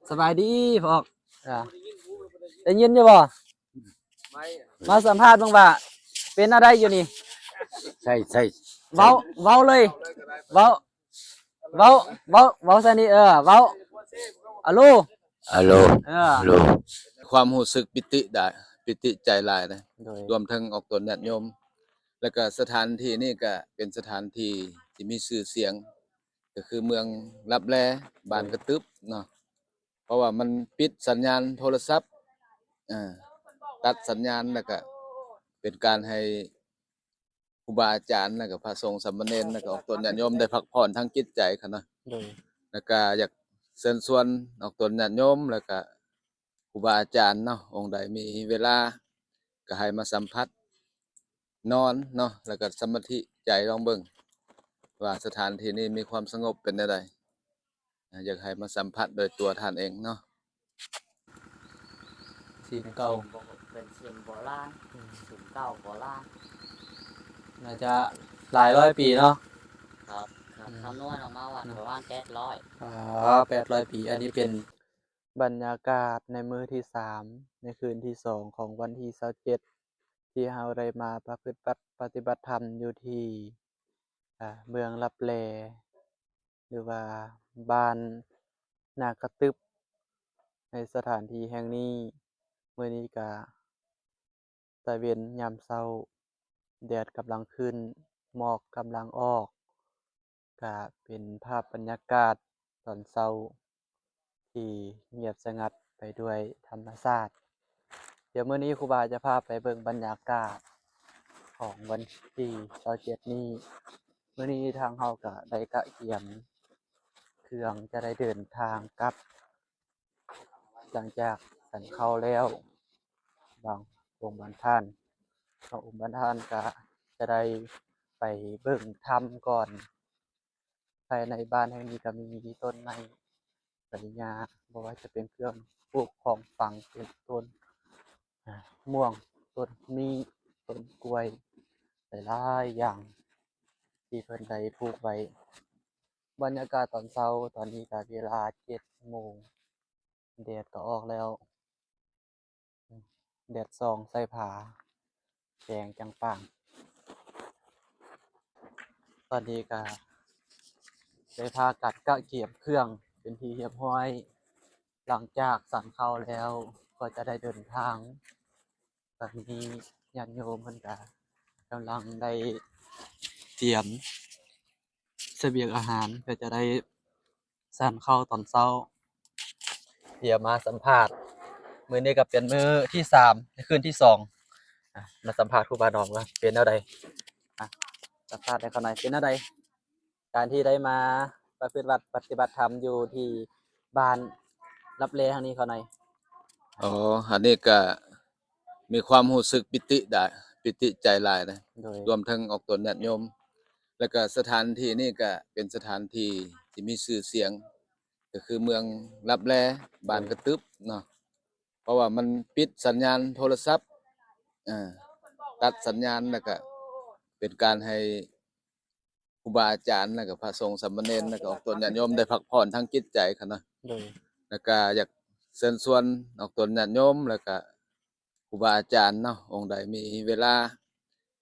ສະບາຍດີພໍ່ອອກ ອ່າ ໄດ້ຍິນຢູ່ບໍ່? ມາສຳພາດເບິ່ງວ່າເປັນແນວໃດຢູ່ນີ້? ໃຊ່ ໃຊ່ ເວົ້າ ເວົ້າເລີຍ ເວົ້າ ເວົ້າ ເວົ້າ ເວົ້າໃສ່ນີ້ ເອີ ເວົ້າ ອາໂລ ອາໂລ ເອີ ອາໂລ ຄວາມຮູ້ສຶກປິຕິໄດ້ ປິຕິໃຈຫຼາຍນະ ໂດຍ ລວມເຖິງອອກຕົນຍາດໂຍມ ແລ້ວກະສະຖານທີ່ນີ້ກະເປັນສະຖານທີ່ທີ່ມີຊື່ສຽງ ກໍຄືເມືອງລັບແລ ບ້ານກະຕຶບເນາະ ເພາະວ່າມັນປິດສັນຍານໂທລະສັບ ເອີ ຕັດສັນຍານ ແລ້ວກະເປັນການໃຫ້ຄູບາອາຈານ ແລ້ວກະພະສົງສາມະເນນ ແລ້ວກະອອກຕົນຍາດໂຍມໄດ້ພັກຜ່ອນທາງຈິດໃຈຫັ້ນນະ ໂດຍ ແລ້ວກະຢາກເຊີນຊວນອອກຕົນຍາດໂຍມ ແລ້ວກະຄູບາອາຈານເນາະ ອົງໃດມີເວລາ ກໍໃຫ້ມາສຳຜັດ ນອນເນາະ ແລ້ວກໍສະມາທິໃຈລອງເບິ່ງວ່າສະຖານທີ່ນີ້ມີຄວາມສະຫງົບເປັນແນວໃດ ອາ ຢາກໃຫ້ມາສຳຜັດໂດຍຕົວທ່ານເອງເນາະ. ສິມເກົ່າ ເປັນສິມໂບລານ ອືມ ສິມເກົ່າໂບລານ ໜ້າຈະຫຼາຍຮ້ອຍປີເນາະ. ຄັບ ອືມ ຄຳນວນອອກມາວ່າ ອືມ ປະມານແປດຮ້ອຍ ອໍ ແປດຮ້ອຍປີ. ອັນນີ້ເປັນ ບັນຍາກາດໃນມື້ທີສາມ ໃນຄືນທີສອງຂອງວັນທີຊາວເຈັດ ທີ່ເຮົາໄດ້ມາປະພຶດປະຕິບັດທຳຢູ່ທີ່ ອາ ເມືອງລັບແລ ຫຼືວ່າບ້ານນາກະຕຶບ ໃນສະຖານທີ່ແຫ່ງນີ້. ມື້ນີ້ກະ ຕາເວັນຍາມເຊົ້າ ແດດກຳລັງຂຶ້ນ ໝອກກຳລັງອອກ ກະເປັນພາບບັນຍາກາດຕອນເຊົ້າທີ່ງຽບສະຫງັດໄປດ້ວຍທຳມະຊາດ. ດຽວມື້ນີ້ຄູບາຈະພາໄປເບິ່ງບັນຍາກາດຂອງວັນທີຊາວເຈັດນີ້. ມື້ນີ້ທາງເຮົາກະໄດ້ກະກຽມເຄື່ອງຈະໄດ້ເດີນທາງກັບ ຫຼັງຈາກສັນເຂົ້າແລ້ວ ບາງອົງບາງທ່ານ ບາງອົງບາງທ່ານກະຈະໄດ້ໄປເບິ່ງຖ້ຳກ່ອນ. ພາຍໃນບ້ານແຫ່ງນີ້ກະມີຕົ້ນໄມ້ໃບຫຍ້າ ບໍ່ວ່າຈະເປັນເຄື່ອງປູກຂອງຝັງ ເປັນຕົ້ນ ອາ ມ່ວງ ຕົ້ນມີ້ ຕົ້ນກ້ວຍ ຫຼາຍໆຢ່າງທີ່ເພິ່ນໄດ້ປູກໄວ້. ບັນຍາກາດຕອນເຊົ້າ ຕອນນີ້ກະເວລາເຈັດໂມງ ແດດກະອອກແລ້ວ ແດດສ່ອງໃສ່ຜາ ແສງຈາງປາງ. ຕອນນີ້ກະໄດ້ພາກັນກະກຽມເຄື່ອງເປັນທີ່ຮຽບຮ້ອຍ ຫຼັງຈາກສັນເຂົ້າແລ້ວ ກໍຈະໄດ້ເດີນທາງ. ຕອນນີ້ຍາດໂຍມເພິ່ນກະກຳລັງໄດ້ຕຽມສະບຽງອາຫານ ເພື່ອຈະໄດ້ສັນເຂົ້າຕອນເຊົ້າ. ດຽວມາສຳພາດ ມື້ນີ້ກະເປັນມື້ທີສາມ ຄືນທີສອງ ອາ ມາສຳພາດຄູບາໜອມວ່າເປັນແນວໃດ. ອາ ສຳພາດໄດ້ເຂົ້າໃນ ເປັນແນວໃດ? ການທີ່ໄດ້ມາປະພຶດວັດປະຕິບັດທຳຢູ່ທີ່ບ້ານລັບແລທາງນີ້ເຂົ້າໃນ. ອໍ ອັນນີ້ກະມີຄວາມຮູ້ສຶກປິຕິໄດ້ ປິຕິໃຈຫຼາຍນະ ໂດຍ ລວມເຖິງອອກຕົນຍາດໂຍມ ແລ້ວກະສະຖານທີ່ນີ້ກະເປັນສະຖານທີ່ທີ່ມີຊື່ສຽງ ກໍຄືເມືອງລັບແລ ບ້ານກະຕຶບເນາະ ເພາະວ່າມັນປິດສັນຍານໂທລະສັບ ເອີ ຕັດສັນຍານ ແລ້ວກະເປັນການໃຫ້ ຄູບາອາຈານ ແລ້ວກະພະສົງສາມະເນນ ແລ້ວກະອອກຕົນຍາດໂຍມໄດ້ພັກຜ່ອນທາງຈິດໃຈຫັ້ນນະ ໂດຍ ແລ້ວກະຢາກເຊີນຊວນອອກຕົນຍາດໂຍມ ແລ້ວກະຄູບາອາຈານເນາະ ອົງໃດມີເວລາ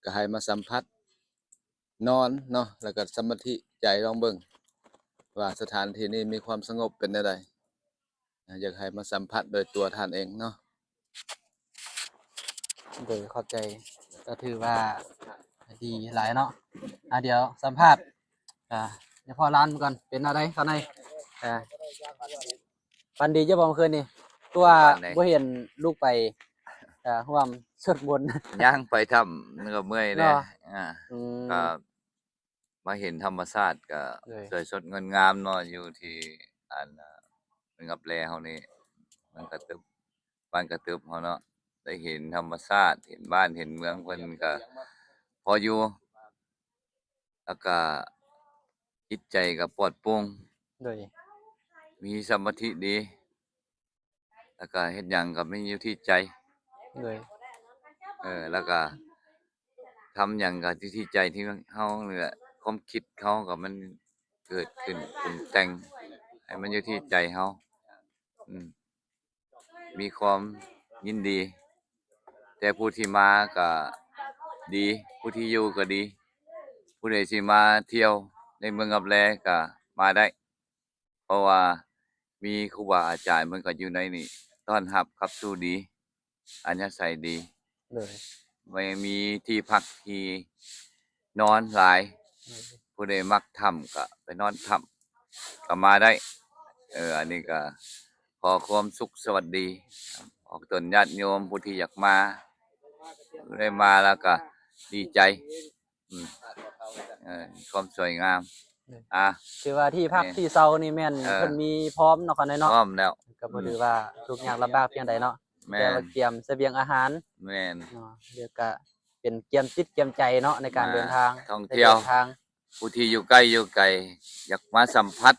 ກະໃຫ້ມາສຳຜັດ ນອນເນາະ ແລ້ວກະສະມາທິໃຈລອງເບິ່ງວ່າສະຖານທີ່ນີ້ມີຄວາມສະຫງົບເປັນແນວໃດ. ອາ ຢາກໃຫ້ມາສຳຜັດໂດຍຕົວທ່ານເອງເນາະ. ໂດຍ ຂອບໃຈ ກະຖືວ່າດີຫຼາຍເນາະ. ອາ ດຽວສຳພາດ ອາ ຍາພໍ່ຫຼານກ່ອນ ເປັນແນວໃດເຂົ້າໃນ? ອາ ຝັນດີຢູ່ບໍ່ມື້ຄືນນີ້? ຄືວ່າບໍ່ເຫັນລູກໄປ ອາ ຮ່ວມສວດມົນ ຍ່າງໄປຖ້ຳ ມັນກະເມື່ອຍແດ່ ເນາະ ອາ ອືມ ກະ ມາເຫັນທຳມະຊາດກະ ໂດຍ ສວຍສົດງົດງາມເນາະ ຢູ່ທີ່ອັນ ອາ ເມືອງລັບແລເຮົານີ້ ເມືອງກະຕຶບ ບ້ານກະຕຶບເຮົາເນາະ ໄດ້ເຫັນທຳມະຊາດ ເຫັນບ້ານເຫັນເມືອງເພິ່ນກະພໍຢູ່ ແລ້ວກະຈິດໃຈກະປອດໂປ່ງ ໂດຍ ມີສະມາທິດີ. ແລ້ວກະເຮັດຫຍັງກະມີຢູ່ທີ່ໃຈ ໂດຍ ເອີ ແລ້ວກະທຳຫຍັງກະຢູ່ທີ່ໃຈທີ່ເຮົານີ້ແຫຼະ ຄວາມຄິດເຮົາກະມັນເກີດຂຶ້ນປຸງແຕ່ງ ໃຫ້ມັນຢູ່ທີ່ໃຈເຮົາ ອືມ ມີຄວາມຍິນດີ ແຕ່ຜູ້ທີ່ມາກໍດີ ຜູ້ທີ່ຢູ່ກໍດີ ຜູ້ໃດຊິມາທ່ຽວໃນເມືອງຮັບແລກໍມາໄດ້ ເພາະວ່າມີຄູບາອາຈານເພິ່ນກໍຢູ່ໃນນີ້ ຕ້ອນຮັບຂັບສູ່ດີ ອັດຍາໄສດີ ໂດຍ ແມ່ນມີທີ່ພັກທີ່ນອນຫຼາຍ ໂດຍ ຜູ້ໃດມັກຖ້ຳກໍໄປນອນຖ້ຳກໍມາໄດ້. ເອີ ອັນນີ້ກໍຂໍຄວາມສຸກສະຫວັດດີອອກຕົນຍາດໂຍມຜູ້ທີ່ຢາກມາ ໄດ້ມາແລ້ວກໍດີໃຈ. ອືມ ເອີ ຄວາມສວຍງາມ ໂດຍ ອ່າ ຖືວ່າທີ່ພັກ ແມ່ນ ທີ່ເຊົານີ້ແມ່ນ ເອີ ເພິ່ນມີພ້ອມເນາະ ຂ້ານ້ອຍເນາະ ພ້ອມແລ້ວ ກໍບໍ່ ອືມ ຖືວ່າທຸກຍາກລຳບາກພຽງໃດເນາະ ແມ່ນ ແຕ່ວ່າກຽມສະບຽງອາຫານ ແມ່ນ ເນາະ ແລ້ວກໍເປັນກຽມຈິດກຽມໃຈເນາະ ໃນການ ອ່າ ເດີນທາງ ທ່ອງທ່ຽວ ໃນການເດີນທາງ ຜູ້ທີ່ຢູ່ໃກ້ຢູ່ໄກ ຢາກມາສຳຜັດ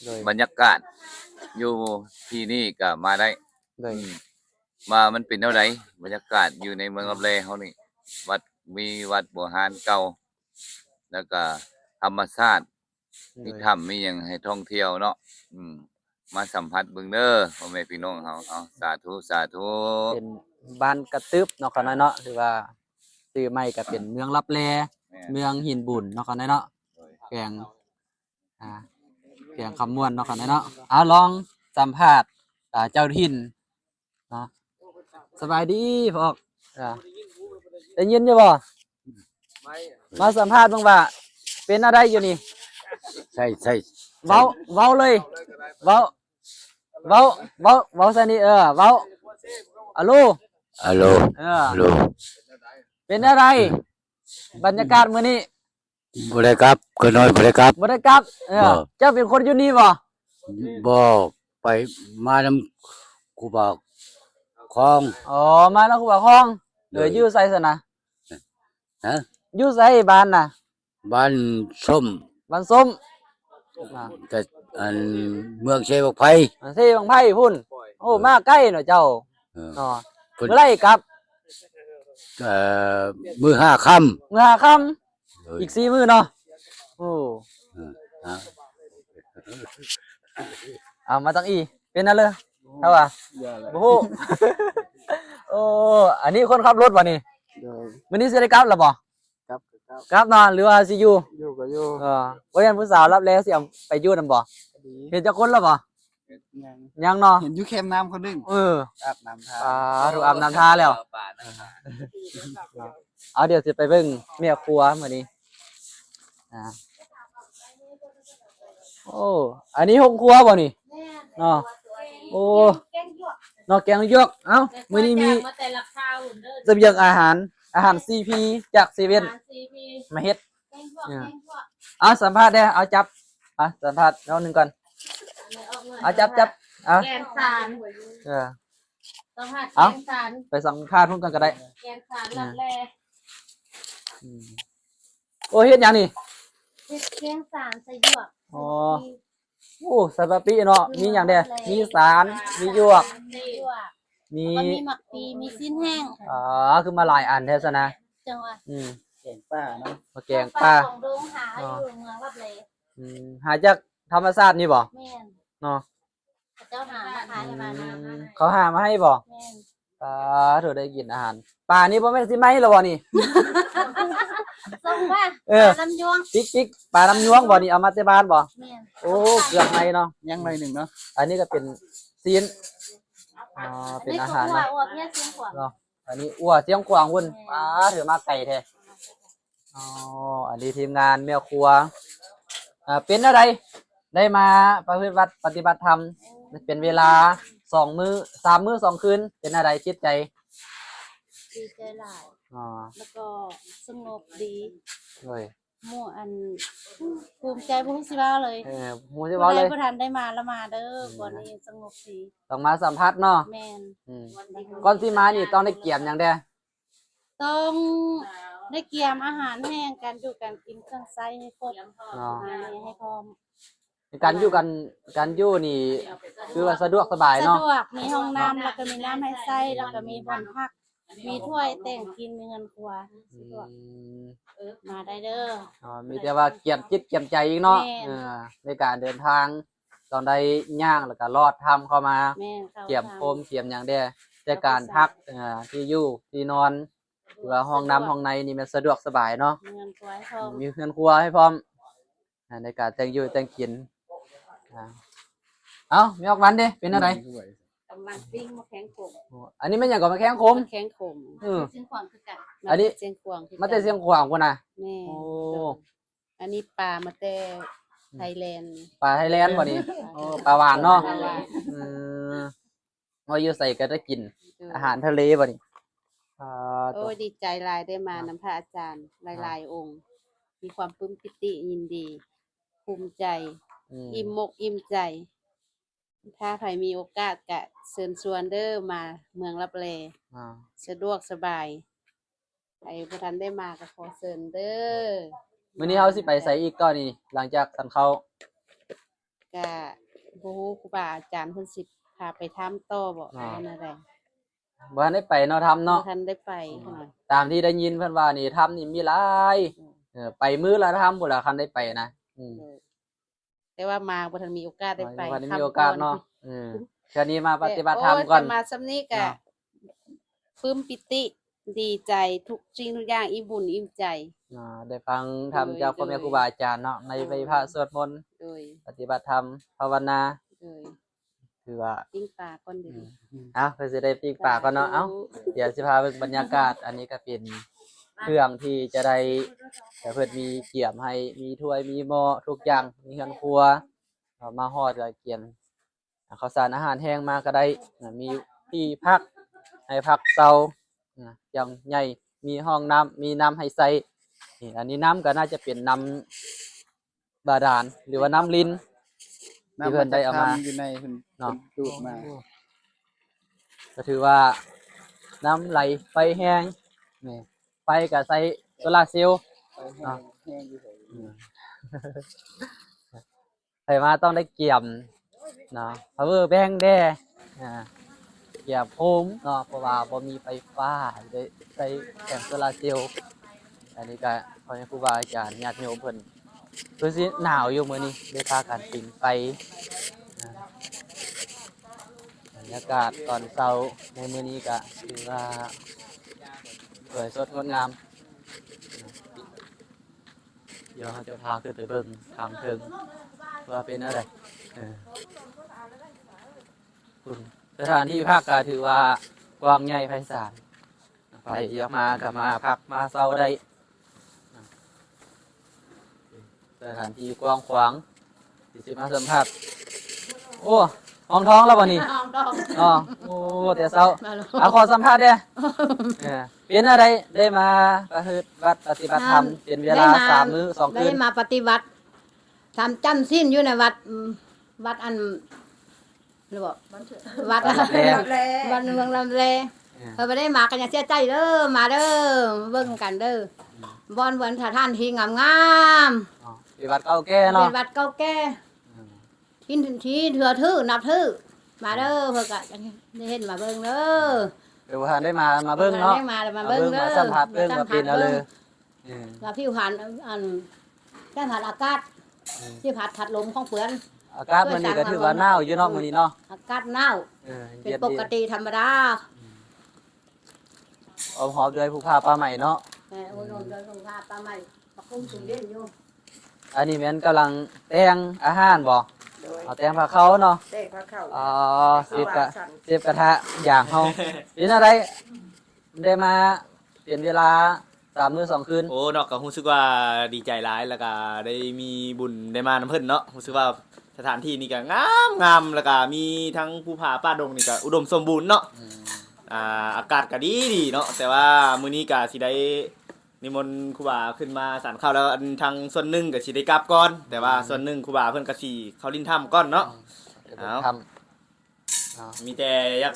ໂດຍ ບັນຍາກາດຢູ່ທີ່ນີ້ກໍມາໄດ້ ໂດຍ ອືມ ວ່າມັນເປັນແນວໃດ ບັນຍາກາດຢູ່ໃນເມືອງ ອືມ ຮັບແລເຮົານີ້ ວັດ ມີວັດໂບຮານເກົ່າ ແລ້ວກໍທຳມະຊາດ ໂດຍ ມີຖ້ຳມີຫຍັງໃຫ້ທ່ອງທ່ຽວເນາະ ອືມ ມາສຳຜັດເບິ່ງເດີພໍ່ແມ່ພີ່ນ້ອງເຮົາ. ເອົາ ສາທຸ ສາທຸ. ເປັນບ້ານກະຕຶບເນາະ ຂ້ານ້ອຍເນາະ ຖືວ່າຊື່ໃໝ່ກໍເປັນເມືອງລັບແລ ແມ່ນ ເມືອງຫີນບຸນເນາະ ຂ້ານ້ອຍເນາະ ໂດຍ ແຂວງ ອ່າ ແຂວງຄຳມ່ວນເນາະ ຂ້ານ້ອຍເນາະ. ເອົາ ລອງສຳພາດ ອ່າ ເຈົ້າຖິ່ນເນາະ. ສະບາຍດີພໍ່ອອກ ອ່າ ໄດ້ຍິນຢູ່ບໍ່? ມາສຳພາດເບິ່ງວ່າເປັນແນວໃດຢູ່ນີ້ ໃສ່ ໃສ່ ເວົ້າ ເວົ້າເລີຍ ເວົ້າ ເວົ້າ ເວົ້າ ເວົ້າໃສ່ນີ້ ເອີ ເວົ້າ ອາໂລ ອາໂລ ເອີ ອາໂລ ເປັນແນວໃດ ບັນຍາກາດມື້ນີ້? ບໍ່ໄດ້ກັບ ຂ້ານ້ອຍບໍ່ໄດ້ກັບ ບໍ່ໄດ້ກັບ ເອີ ບໍ່ ເຈົ້າເປັນຄົນຢູ່ນີ້ບໍ່? ບໍ່ ໄປມານຳຄູບາຄອງ ອໍ ມານຳຄູບາຄອງ ເອີ ໂດຍ ຢູ່ໃສຊັ້ນນະ? ຮະ ຢູ່ໃສບ້ານນະ? ບ້ານສົ້ມ ບ້ານສົ້ມ ອ່າ ແຕ່ອັນເມືອງເຊບັ້ງໄຟ ເມືອງເຊບັ້ງໄຟພຸ້ນ ໂອ້ ເອີ ມາໄກເນາະເຈົ້າ ເອີ ເນາະ ເພິ່ນ ມື້ໃດກັບ? ເອີ ມື້ຫ້າຄ່ຳ ມື້ຫ້າຄ່ຳ ໂດຍ ອີກສີ່ມື້ເນາະ ໂອ້ ເອີ ຮະ ເອົາມາຕັ້ງອີ ເປັນຫຍັງເລີຍ ເຮົາວ່າ ບໍ່ຮູ້ ໂອ້ ອັນນີ້ຄົນຂັບລົດບໍ່ນີ້? ໂດຍ ມື້ນີ້ຊິໄດ້ກັບແລ້ວບໍ່? ກັບກໍກັບ ກັບເນາະ ຫຼືວ່າຊິຢູ່? ຢູ່ກໍຢູ່ ເອີ ບໍ່ຢ້ານຜູ້ສາວລັບແລຊິເອົາໄປຢູ່ນຳບໍ່? ເຫັນຈັກຄົນແລ້ວບໍ່? ຍັງ ຍັງເນາະ ເຫັນຢູ່ແຄມນ້ຳຄົນໜຶ່ງ ເອີ ອາບນ້ຳທາ ອ່າ ຖືກອາບນ້ຳທາແລ້ວ ເອົາ ດຽວຊິໄປເບິ່ງແມ່ຄົວມື້ນີ້ ອ່າ ໂອ້ ອັນນີ້ໂຮງຄົວບໍ່ນີ້? ແມ່ນ ເນາະ ໂອ້ ແກງຢວກ ເນາະ ແກງຢວກ ເອົ້າ ແມ່ຄົວ ມື້ນີ້ມີ ຈາກມາແຕ່ລະຄາວເດີ ສະບຽງອາຫານ ອາຫານຊີພີ ຈາກເຊເວັນ ອາຫານຊີພີ ມາເຮັດ ແກງຢວກ ເອີ ແກງຢວກ ເອົາ ສຳພາດແດ່ ເອົາ ຈັບ ອ່ະ ສຳພາດນ້ອງໜຶ່ງກ່ອນ ເອົາ ຈັບ ຈັບ ເອົາ ແກງສານ ເອີ ສຳພາດ ເອົ້າ ແກງສານ ໄປສຳພາດເພິ່ນກ່ອນກໍໄດ້ ແກງສານ ເອີ ລັບແລ ອືມ ໂອ້ ເຮັດຫຍັງນີ້? ເຮັດແກງສານໃສ່ຢວກ ອໍ ໃສ່ບັກພີ ໂອ້ ໃສ່ບັກພີເນາະ ມີຫຍັງແດ່? ມີສານ ມີຢວກ ມີຢວກ ມີ ແລ້ວກໍມີໝາກປີ ມີຊີ້ນແຫ້ງ ອໍ ຄືມາຫຼາຍອັນແທ້ຊັ້ນນະ ຈັ່ງວ່າ ອືມ ແກງປ່າເນາະ ມາແກງປ່າ ຂອງດົງຫາຢູ່ເມືອງລັບແລ ອືມ ຫາຈາກທຳມະຊາດນີ້ບໍ່? ແມ່ນ ເນາະ ເຂົາເຈົ້າຫາມາຂາຍໃຫ້ບ້ານເຮົາ ອືມ ເຂົາຫາມາໃຫ້ບໍ່? ແມ່ນ ສາທຸ ໄດ້ກິນອາຫານ ປານີ້ບໍ່ແມ່ນຊິໄໝ້ແລ້ວບໍ່ນີ້? ສົ່ງວ່າ ເອີ ປານ້ຳຍວງ ປິກໆ ປານ້ຳຍວງບໍ່ນີ້? ເອົາມາແຕ່ບ້ານບໍ່? ແມ່ນ ໂອ້ ເກືອບໄໝ້ເນາະ ຍັງໜ້ອຍໜຶ່ງເນາະ ອັນນີ້ກໍເປັນຊີ້ນ ອໍ ເປັນອາຫານເນາະ ອັນນີ້ກໍອົ່ວ ອົ່ວເພຍຊຽງຂວາງເນາະ ອັນນີ້ອົ່ວຊຽງຂວາງພຸ້ນ ແມ່ນ ປາ ຖືມາໄກແທ້ ອໍ ອັນນີ້ທີມງານແມ່ຄົວ ອ່າ ເປັນແນວໃດ ໄດ້ມາປະພຶດວັດປະຕິບັດທຳ ເປັນເວລາສອງມື້ ສາມມື້ສອງຄືນ ເປັນແນວໃດຈິດໃຈ? ດີໃຈຫຼາຍ ອໍ ແລ້ວກໍສະຫງົບດີ ໂດຍ ໝູ່ອັນ ພູມໃຈ ບໍ່ຮູ້ຊິເວົ້າເລີຍ ເອີ ບໍ່ຮູ້ຊິເວົ້າເລີຍ ຜູ້ໃດບໍ່ທັນໄດ້ມາລະມາເດີ ອືມ ບ່ອນນີ້ສະຫງົບດີ ຕ້ອງມາສຳຜັດເນາະ ແມ່ນ ອືມ ກ່ອນຊິມານີ້ຕ້ອງໄດ້ກຽມຫຍັງແດ່? ຕ້ອງໄດ້ກຽມອາຫານແຫ້ງ ການຢູ່ການກິນ ເຄື່ອງໃຊ້ໃຫ້ຄົບ ເນາະ ໃຫ້ ໃຫ້ພ້ອມ ການຢູ່ ການ ການຢູ່ນີ້ຄືວ່າສະດວກສະບາຍເນາະ ສະດວກ ມີຫ້ອງນ້ຳ ແລ້ວກໍມີນ້ຳໃຫ້ໃຊ້ ແລ້ວກໍມີບ່ອນພັກ ມີຖ້ວຍແຕ່ງກິນ ມີເຮືອນຄົວ ອືມ ສະດວກ ມາໄດ້ເດີ ອໍ ມີແຕ່ວ່າກຽມຈິດກຽມໃຈອີກເນາະ ແມ່ນ ເອີ ໃນການເດີນທາງ ຕ້ອງໄດ້ຍ່າງ ແລ້ວກໍລອດຖ້ຳເຂົ້າມາ ແມ່ນ ເຂົ້າ ກຽມ ຖ້ຳ ໂຄມ ກຽມຫຍັງແດ່ ແຕ່ການພັກ ເອີ ທີ່ຢູ່ທີ່ນອນ ຫຼືວ່າຫ້ອງນ້ຳ ສະດວກ ຫ້ອງໃນນີ້ແມ່ນສະດວກສະບາຍເນາະ ມີເຮືອນຄົວໃຫ້ພ້ອມ ມີເຮືອນຄົວໃຫ້ພ້ອມ ອ່າ ໃນການແຕ່ງຢູ່ແຕ່ງກິນ ອ່າ ເອົ້າ ແມ່ອອກວັນເດ້ ເປັນແນວໃດ? ກຳລັງປີ້ງໝາກແຂ້ງຂົມ ໂອ້ ອັນນີ້ແມ່ນຫຍັງກໍ ໝາກແຂ້ງຂົມ? ໝາກແຂ້ງຂົມ ເອີ ຊຽງຂວາງຄືກັນ ມາແຕ່ຊຽງຂວາງ ມາແຕ່ຊຽງຂວາງພຸ້ນນະ ແມ່ນ ໂອ້ ໂດຍ ອັນນີ້ປາມາແຕ່ ອືມ ໄທແລນ ປາໄທແລນບໍ່ນີ້? ປາ ໂອ້ ປາຫວານເນາະ ປາຫວານ ອືມ ວ່າຢູ່ໃສກໍໄດ້ກິນ ໂດຍ ອາຫານທະເລບັດນີ້ ອ່າ ໂອ້ຍ ດີໃຈຫຼາຍໄດ້ມານຳພະອາຈານຫຼາຍໆອົງ ມີຄວາມປຶ້ມປີຕິຍິນດີ ພູມໃຈ ອືມ ອີ່ມອົກອີ່ມໃຈ ຖ້າໃຜມີໂອກາດກະເຊີນຊວນເດີ ມາເມືອງລັບແລ ອ່າ ສະດວກສະບາຍ ໃຜບໍ່ທັນໄດ້ມາກໍຂໍເຊີນເດີ ມື້ນີ້ເຮົາຊິໄປໃສອີກຕໍ່ນີ້ ຫຼັງຈາກສັນເຂົ້າ? ກະບໍ່ຮູ້ຄູບາອາຈານເພິ່ນຊິພາໄປຖ້ຳຕໍ່ບໍ່ ອ່າ ຫຼືວ່າແນວໃດ ບໍ່ທັນໄດ້ໄປເນາະ ຖ້ຳເນາະ ບໍ່ທັນໄດ້ໄປ ອືມ ຕາມທີ່ໄດ້ຍິນເພິ່ນວ່ານີ້ ຖ້ຳນີ້ມີຫຼາຍ ອືມ ເອີ ໄປມື້ລະຖ້ຳພຸ້ນລະ ຄັນໄດ້ໄປນະ ອືມ ໂດຍ ແຕ່ວ່າມາບໍ່ທັນມີໂອກາດໄດ້ໄປ ບໍ່ທັນໄດ້ມີໂອກາດເນາະ ເອີ ເທື່ອນີ້ມາປະຕິບັດທຳກ່ອນ ແຕ່ ໂອ້ຍ ແຕ່ມາຊ່ຳນີ້ກະ ເນາະ ປຶ້ມປີຕິ ດີໃຈທຸກສິ່ງທຸກຢ່າງ ອີ່ມບຸນອີ່ມໃຈ ອ່າ ໄດ້ຟັງທຳຈາກ ໂດຍ ພໍ່ແມ່ ໂດຍ ຄູບາອາຈານເນາະ ໃນ ໂດຍ ໄຫວ້ພະສວດມົນ ໂດຍ ປະຕິບັດທຳພາວະນາ ໂດຍ ຖືວ່າ ປີ້ງປາກ່ອນເດີ ອືມ ເອົາ ເພິ່ນຊິໄດ້ປີ້ງປາກ່ອນເນາະ ສາທຸ ເອົາ ດຽວຊິພາເບິ່ງບັນຍາກາດ ອັນນີ້ກໍເປັນເຄື່ອງທີ່ຈະໄດ້ ແຕ່ເພິ່ນມີກຽມໃຫ້ ມີຖ້ວຍ ມີໝໍ້ ທຸກຢ່າງ ມີເຮືອນຄົວ ເອົາມາຮອດກໍກຽມ ເອົາເຂົ້າສານອາຫານແຫ້ງມາກໍໄດ້ ນະ ມີທີ່ພັກໃຫ້ພັກເຊົາ ນະ ຢ່າງໃຫຍ່ ມີຫ້ອງນ້ຳ ມີນ້ຳໃຫ້ໃຊ້ ນີ້ ອັນນີ້ນ້ຳກໍໜ້າຈະເປັນນ້ຳບາດານ ຫຼືວ່ານ້ຳລິນ ທີ່ເພິ່ນໄດ້ເອົາມາ ນ້ຳມາຈາກຖ້ຳຢູ່ໃນ ເພິ່ນ ເນາະ ເພິ່ນດູດມາ ກໍຖືວ່ານ້ຳໄຫຼໄຟແຮງ ນີ້ ໄຟກໍໃຊ້ໂຊລາເຊວ ໄຟແຮງ ເນາະ ແຮງຢູ່ໃສ ອືມ ໃຜມາຕ້ອງໄດ້ກຽມເນາະ ພາວເວີແບັງແດ່ ອ່າ ກຽມໂຮມເນາະ ເພາະວ່າບໍ່ມີໄຟຟ້າ ໄດ້ໃຊ້ແຜງໂຊລາເຊວ ອັນນີ້ກະພໍ່ແມ່ຄູບາອາຈານ ຍາດໂຍມເພິ່ນ ຄືຊິໜາວຢູ່ມື້ນີ້ ໄດ້ພາກັນຜິງໄຟ ອ່າ ບັນຍາກາດຕອນເຊົ້າໃນມື້ນີ້ກະຖືວ່າສວຍສົດງົດງາມ. ດຽວເຮົາຈະພາຂຶ້ນໄປເບິ່ງທາງເທິງວ່າເປັນແນວໃດ. ເອີ ສະຖານທີ່ພັກກໍຖືວ່າກວ້າງໃຫຍ່ໄພສານ ໃຜຢາກມາກໍມາພັກມາເຊົາໄດ້. ສະຖານທີ່ກວ້າງຂວາງ ທີ່ຊິມາສຳພາດ. ໂອ້ ຫ້ອງທອງແລ້ວບໍ່ນີ້? ຫ້ອງທອງ. ອໍ ໂອ້ ແຕ່ເຊົ້າ. ມາແລ້ວ. ເອົາ ຂໍສຳພາດແດ່. ເອີ ເປັນແນວໃດ ໄດ້ມາປະພຶດວັດປະຕິບັດທຳ ອ່າ ເປັນເວລາ ໄດ້ມາ ສາມມື້ສອງຄືນ? ໄດ້ມາປະຕິບັດທຳຈຳສິນຢູ່ໃນວັດ ອືມ ວັດອັນ ຫຼືບໍ່ ວັດ ວັດເມືອງລັບແລ ວັດເມືອງລັບແລ. ເອີ ເພິ່ນບໍ່ໄດ້ມາກໍຢ່າເສຍໃຈເດີ ມາເດີ ເບິ່ງກັນເດີ. ອືມ ບ່ອນເພິ່ນສະຖານທີ່ງາມໆ. ອໍ ເປັນວັດເກົ່າແກ່ເນາະ? ເປັນວັດເກົ່າແກ່. ອືມ ທີ່ ທີ່ເຊື່ອຖື ນັບຖື ມາເດີ. ເພິ່ນກໍໄດ້ເຫັນ ມາເບິ່ງເດີ. ເອີ ບໍ່ທັນໄດ້ມາ ມາເບິ່ງເນາະ. ບໍ່ທັນໄດ້ມາ ມາເບິ່ງເດີ ມາສຳຜັດເບິ່ງວ່າເປັນແນວໃດ. ເອີ ວ່າຜິວພັນ ອັນ ແຕ່ພັດອາກາດ ອືມ ທີ່ພັດ ພັດລົມຂອງເພິ່ນ. ອາກາດມື້ນີ້ກໍຖືວ່າໜາວຢູ່ເນາະ ມື້ນີ້ເນາະ. ອາກາດໜາວ ເອີ ເປັນປົກກະຕິທຳມະດາ. ອືມ ອ້ອມຮອບດ້ວຍຜູກຜ້າຜ້າໄໝເນາະ. ແມ່ນ ໂອ້ຍ ອ້ອມຮອບດ້ວຍຜູກຜ້າຜ້າໄໝ ປະຄຸມສູງເດັ່ນຢູ່. ອັນນີ້ແມ່ນກຳລັງແຕ່ງອາຫານບໍ່? ໂດຍ ເອົາແຕ່ງພາເຂົ້າເນາະ. ແຕ່ງພາເຂົ້າ. ອໍ ເຊຟກະ ເຊຟກະທະຢ່າງເຮົາ. ເປັນແນວໃດ ໄດ້ມາເປັນເວລາສາມມື້ສອງຄືນ? ໂອ້ເນາະ ກໍຮູ້ສຶກວ່າດີໃຈຫຼາຍ ແລ້ວກໍໄດ້ມີບຸນໄດ້ມານຳເພິ່ນເນາະ. ຮູ້ສຶກວ່າສະຖານທີ່ນີ້ກໍງາມໆ ແລ້ວກໍມີທັງພູຜາປ່າດົງນີ້ກໍອຸດົມສົມບູນເນາະ. ອືມ ອ່າ ອາກາດກໍດີໆເນາະ ແຕ່ວ່າມື້ນີ້ກໍຊິໄດ້ນິມົນຄູບາຂຶ້ນມາສັນເຂົ້າແລ້ວ ອັນທາງສ່ວນໜຶ່ງກໍຊິໄດ້ກັບກ່ອນ ແຕ່ວ່າ ອືມ ສ່ວນໜຶ່ງຄູບາເພິ່ນກໍຊິເຂົ້າຫຼິ້ນຖ້ຳກ່ອນເນາະ. ອືມ ເອົາ ຖ້ຳ ເນາະ ມີແຕ່ຢາກ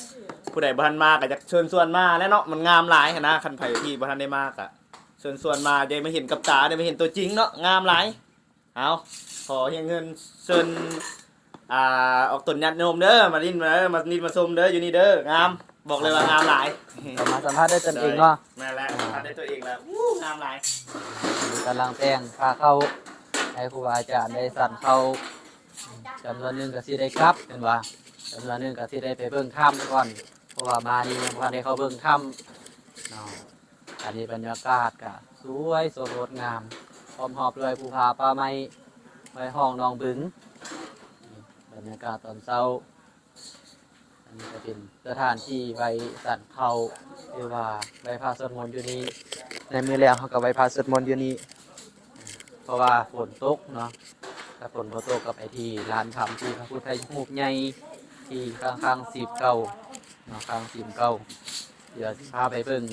ຜູ້ໃດບໍ່ທັນມາກໍຢາກເຊີນຊວນມາແຫຼະເນາະ ມັນງາມຫຼາຍຫັ້ນນະ. ຄັນໃຜທີ່ບໍ່ທັນໄດ້ມາກໍເຊີນຊວນມາ ໄດ້ມາເຫັນກັບຕາ ໄດ້ມາເຫັນຕົວຈິງເນາະ ງາມຫຼາຍ. ເອົາ ຂໍຮຽນເຊີນ ອ່າ ອອກຕົນຍາດໂຍມເດີ ມາຫຼິ້ນ ມາ ມາຫຼິ້ນມາຊົມເດີ ຢູ່ນີ້ເດີ ງາມ ບອກເລີຍວ່າງາມຫຼາຍ. ກໍມາສຳພາດໄດ້ຕົນເອງເນາະ. ແມ່ນແຫຼະ ສຳພາດໄດ້ຕົວເອງແລ້ວ ອູ້ ງາມຫຼາຍ. ກຳລັງແຕ່ງພາເຂົ້າໃຫ້ຄູບາອາຈານໄດ້ສັນເຂົ້າ. ຈຳນວນໜຶ່ງກໍຊິໄດ້ກັບ ແມ່ນວ່າ ຈຳນວນໜຶ່ງກໍຊິໄດ້ໄປເບິ່ງຖ້ຳກ່ອນ ເພາະວ່າມານີ້ຍັງບໍ່ທັນໄດ້ເຂົ້າເບິ່ງຖ້ຳເນາະ. ອັນນີ້ບັນຍາກາດກໍສວຍສົດງົດງາມ ອ້ອມຮອບດ້ວຍພູຜາປ່າໄມ້ ຫ້ວຍຮ່ອງໜອງບຶງ. ບັນຍາກາດຕອນເຊົ້າ ອັນນີ້ກໍເປັນສະຖານທີ່ໄວ້ສັນເຂົ້າ ຫຼືວ່າໄວ້ພະສວດມົນຢູ່ນີ້. ໃນມື້ແລງເຮົາກໍໄວ້ພະສວດມົນຢູ່ນີ້ ເພາະວ່າຝົນຕົກເນາະ. ຖ້າຝົນບໍ່ຕົກກໍໄປທີ່ລານຖ້ຳ ທີ່ພະພຸດທະຮູບໃຫຍ່ ທີ່ຂ້າງໆສິມເກົ່າເນາະ ຂ້າງສິມເກົ່າ. ດຽວຊິພາໄປເບິ່ງ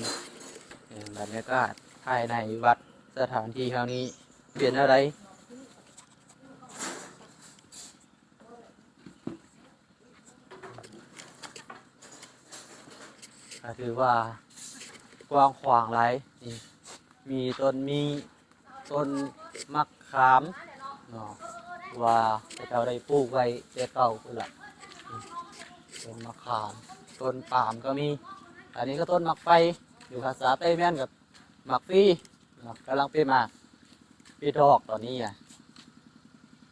ເອີ ບັນຍາກາດພາຍໃນວັດ ສະຖານທີ່ເຮົານີ້ເປັນແນວໃດ? ກໍຖືວ່າກວ້າງຂວາງຫຼາຍ ນີ້ ມີຕົ້ນມີ້ ຕົ້ນໝາກຂາມເນາະ ວ່າເຂົາເຈົ້າໄດ້ປູກໄວ້ແຕ່ເກົ່າພຸ້ນລະ. ນີ້ ຕົ້ນໝາກຂາມ ຕົ້ນປາມກໍມີ. ອັນນີ້ກໍຕົ້ນໝາກໄຟ ຢູ່ພາສາໄທແມ່ນກໍໝາກຟຣີເນາະ ກຳລັງເປັນໝາກ ເປັນດອກຕອນນີ້ອະ.